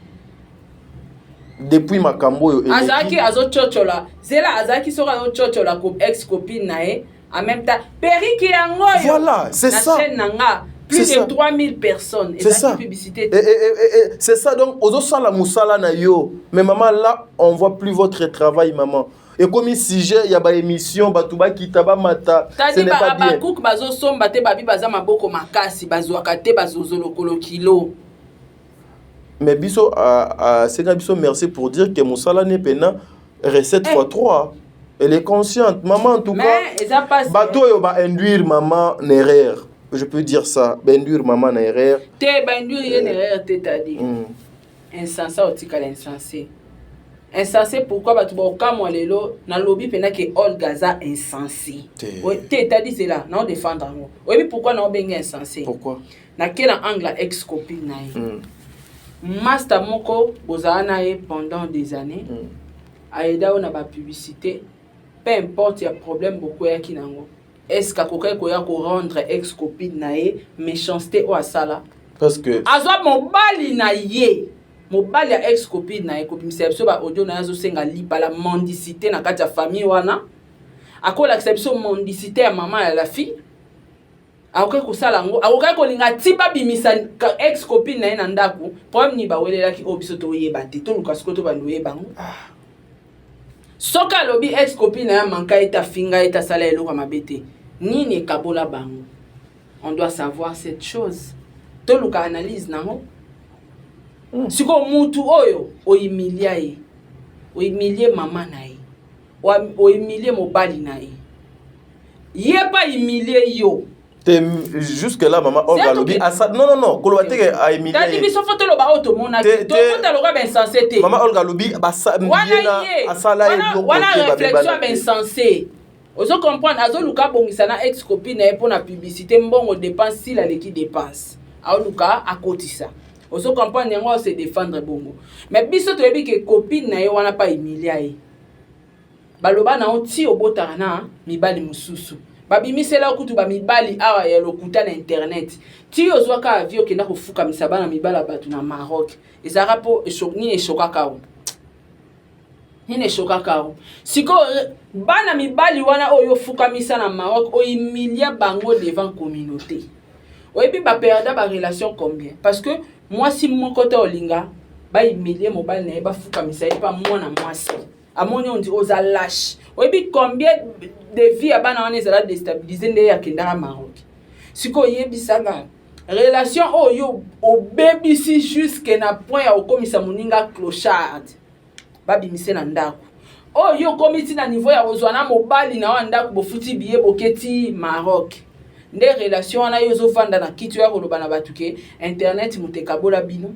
Depuis makambo oyo eleki. Azalaki azotsotsola zela, azalaki soki azotsotsola ex copine na ye, en même temps periki yango oyo Voilà, c'est na ça. chaîne na nga plus C'est de ça. 3000 personnes. C'est ça. Ezalaki publicité. Et c'est ça, donc, ozosala mosala na yo. Mais maman, là, on voit plus votre travail, maman. Et comme sujet, il y a ba émission, ba tuba kita ba mata, ce Tadi n'est pas bien. Bakuku bazosomba te, babi baza maboko makasi, bazwaka te, bazozolokolo kilo. Mais biso a senga biso merci pour dire que mosala ne pena recette Eh. fois 3. Elle est consciente. Maman, en tout cas, Mais eza pasi. bato oyo ba induire maman na erreur. Je peux dire ça, ba induire maman na erreur. Te, bainduire ye na erreur te, tadi. Insensé otikala insensé, insensé. Pourquoi bato baokamwa lelo? Nalobi mpena ke Olga aza insensé. Te. Te, tadi zela nao défendre yango. Oyebi pourquoi naobenga insensé? Pourquoi? Nake na angle ya ex copine na ye. Master moko bozala na ye pendant des années, ayeda oyo na bapublicité, peu importe ya problème bokweyaki nango, est ce que akokaki koya korendre ex copine na ye méchanceté oyo asala? Parce que Azwa mobali na ye, mobali ya ex copine na ye, kobimisa biso baaudio na ye azosenga lipa, la mendicité na kati ya famille wana. Akolakisa biso mendicité ya mama ya la fille. Akokaki kosala yango? Akokaki kolinga ti babimisa ex copine na ye na ndako? Problème nini bawelelaki oyo biso toyeba te? Toluka sikoyo tobanda oyeba yango. Soki alobi ex copine na ye amanka ye te, afinga ye te, asala eloko ya mabe te, nini ekabola bango? On doit savoir cette chose, toluka analyse nango. Sikoyo mutu oyo ohumilia ye, ohumilie mama na ye, ohumilie mobali na ye, ye mpe ahumilie yo. Te, jusque là mama Olga C'est alobi tout. asa, non, non, non, koloba te ke ahumilie. Tadi biso fo toloba oyo tomonaki. Tokota lokola bainsense te. Mama Olga alobi Wana ye na ye asala eloko wana te, réflexion ya babebana. Bainsense ozo comprendre, azoluka abongisa na ex copine na ye mpo na publicité, mbongo dépense, sila aleki dépense. Aoluka akotisa. Ozo comprendre, yango ase défendre bongo. Mais biso toyebi ke copine na ye wana pa humilia ye. Baloba na yo ti obotaka na mibali mosusu. Babimisela yo kutu bamibali awa ya lokuta na internet. Ti ozwaka avi okenda kofukamisa bana mibali ya bato na Maroc. Ezalaka mpo nini eshokaka yo? Nini eshokaka yo? Sikoyo bana mibali wana oyo ofukamisa na Maroc, ohumilia bango devant communauté. Oyebi baperda barelation combien? Parce que mwasi moko te olinga bahumilie mobali na ye, bafukamisa ye mpa mwana mwasi. Amoni ondi oza lâche. Oyebi combien de vie ya bana wana ezala déstabilisé nde ye akendaka Maroc? Sikoyo oyebisanga relation oyo obebisi jusque na point ya kokomisa moninga clochard, babimise na ndako oyo okomi ti na niveau ya kozwa na mobali na yo ya ndako, bofuti biye boketi Maroc. Nde relation wana yo ozovanda na kiti oya koloba na bato ke internet moto ekabola bino.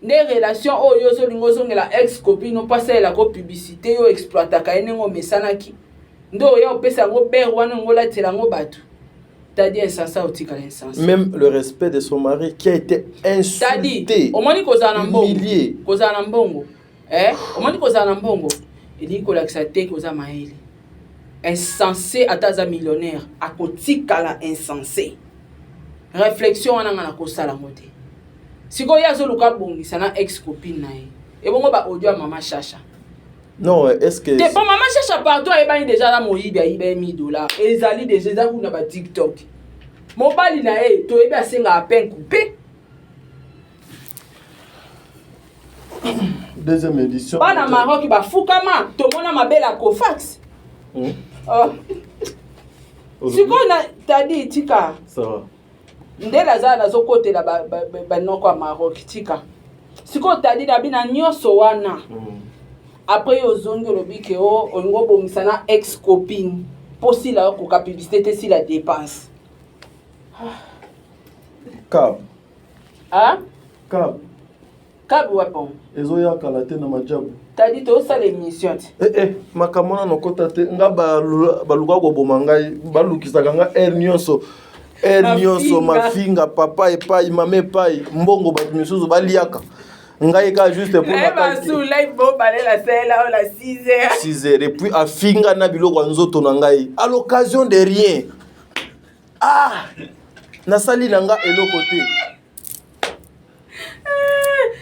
Nde relation oyo ozolinga ozongela ex copine mpo asalelako publicité, yo exploitaka ye ndenge omesanaki, nde oya opesa yango bere wana, ongo olatela yango bato. Tadi, insensé, otikala insensé. Même le respect de son mari qui a été Tadi, insulté. Omoni kozala na mbongo, Humilié. kozala na mbongo, omoni kozala na mbongo elingi kolakisa te koza mayele. Insensé, ata aza millionnaire, akotikala insensé. Réflexion wana nga nakosala yango te. Sikoyo ye azoluka abongisa na ex copine na ye, ebongo baaudio ya mama Shasha? Non, est-ce que Te, po mama Shasha partout ayebani déjà na moyibi, ayiba ye 1000 dollar, ezali déjà, eza kuna ba TikTok. Mobali na ye toyebi asengaka pain coupé. Deuxième édition. Bana Maroc bafukama, tomona mabele ya Cofax. Oh. Sikoyo na tadi, tika. Ça va. Nde naza nazokotela banoko ya Maroc, tika. Sikoyo tadi na bina nyonso wana, après yo ozongi, olobi ke o olingi obongisa na ex copine mpo sila okoka publicité te, sila dépense. Cab. Ah? Cab. Kabi wapo? Ezoyakala te na majabu. Tadi, tosala émission te. Eh, eh, makambo wana nokota te. Nga baluka koboma ngai, balukisaka nga aire nyonso, aire nyonso. Mafinga papa epai, mama epai, mbongo bato misusu baliaka, ngai kaka juste mpona 6 heures. 6 heures, et puis afinga na biloko ya nzoto na ngai à l'occasion de rien. Ah, nasali na nga eloko te.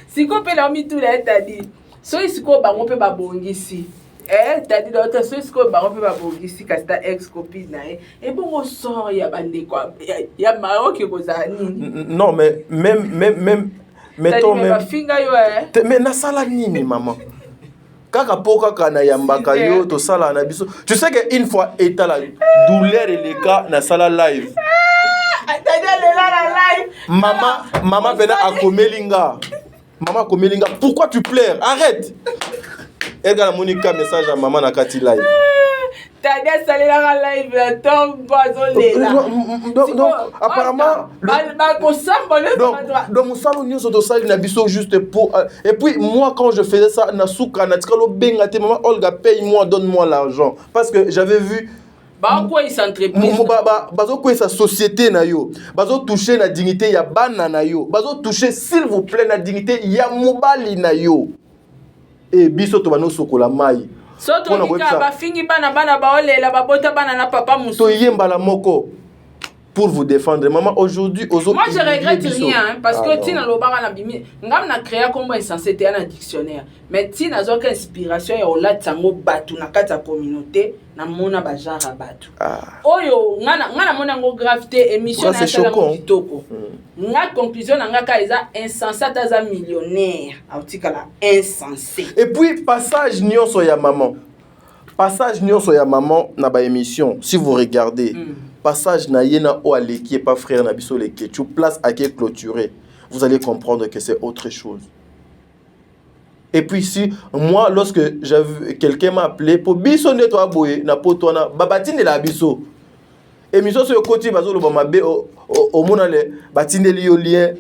Sikoyo mpe na mituna ye, tadi, soki sikoyo bango mpe babongisi, tadi naota, soki sikoyo bango mpe babongisi kasi ta ex copine na ye, ebongo sort ya bandeko ya Maroc ekozala nini? Non, mais même mettons même bafinga yo. Mais nasala nini, mama? Kaka mpo kaka nayambaka yo, tosala na biso. Tu sais que une fois etala douleur eleka, nasala live. Mama, mama mpena akomeli nga, mama akomeli nga: "Pourquoi tu pleures? Arrête." Erga namoni ka message ya mama na kati live. Tadi asalelaka live ya ntongo, azolela. Donc apparemment bakosamba. Donc mosala nyonso tosali na biso juste pour, et puis moi, quand je faisais ça, na suka natikala obenga te: "Mama Olga, paye moi, donne moi l'argent", parce que j'avais vu Baokweyisa entreprise. Bazokweyisa société na yo, bazotouche na dignité ya bana na yo, bazotouche, s'il vous plaît, na dignité ya mobali na yo. E biso to banosokola mai. So tolika bafingi bana, bana baolela, babota bana na papa mosusu. Toyembala moko pour vous défendre, maman. Aujourd'hui ozo Moi, je regrette rien, hein, parce que ntina lobaka na bimi ngam na créa kombo insensé te ya na dictionnaire, mais ntina azwaka inspiration ya kolatisa yango bato na kati ya communauté. Namona bagenre ya bato oyo nga namoni yango grave te. Émission na yasalango kitoko. Nga conclusion na nga kaka eza: insensé, ata aza millionnaire, aotikala insensé. Et puis passage nyonso ya maman, passage nyonso ya maman na baémission, si vous regardez, passage na ye na oyo aleki epa frère na biso Lekechu, place ake clôturé, vous allez comprendre que c'est autre chose. Et puis si moi, lorsque j'avais, quelqu'un m'a appelé po biso nde toa boye na poto wana, batindela biso émission, soki okoti, bazoloba mabe, omona le batindeli yo lien,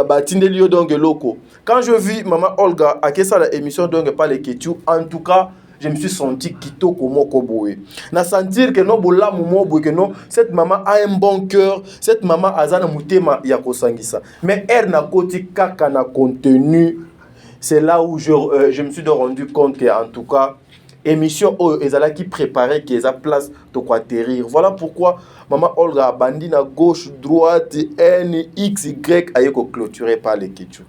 batindeli yo donc eloko. Quand je vis maman Olga akesala émission donc par Lekechu, en tout cas Je me suis senti kitoko moko boye. Na sentir que non, bolamu mo boye, que non, cette maman a un bon cœur, cette maman aza na motema ya kosangisa. Mais heure nakoti kaka na contenu, c'est là où je me suis rendu compte que en tout cas émission oyo ezalaki préparé, ke eza place tokoatterrir. Voilà pourquoi mama Olga abandi na gauche, droite, n x y, aye koclôturer par les Kechu.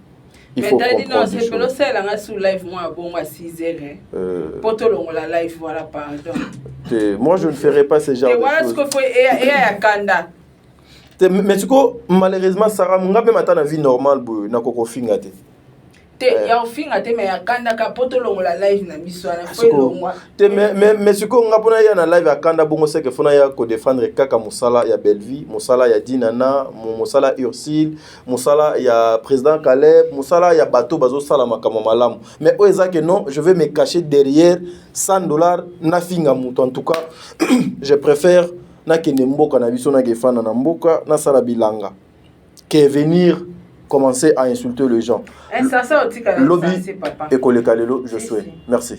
Il faut comprendre des sepelo choses. Osalelanga su live mwa ya bongo ya 6 heures, hein. Po tolongola live, voilà, pardon. Moi, je ne ferai pas ce genre Te de wana choses. sikoyo fo eya ya kanda. Mais sikoyo, malheureusement, Sara, nga mpe ata na vie normale boye, nakokofinga te. Te, ya ofinga te, mais ya kanda ka po tolongola live na biso wana fo elongwa. Te, mais sikoyo nga mpona ya na live ya kanda bongo, seke fona ya kodéfendre kaka mosala ya Bellevie, mosala ya Dinana, mosala ya Ursile, mosala ya président Caleb, mosala ya bato bazosala makambo malamu. Mais oyo eza ke non, je vais me cacher derrière 100 $ nafinga moto. En tout cas, je préfère nakende mboka na biso, nakefanda na mboka, nasala bilanga, que venir commencer à insulter les gens. Insensé, otikala Lobi insensé, papa. ekoleka lelo, je Si, souhaite. si. Merci.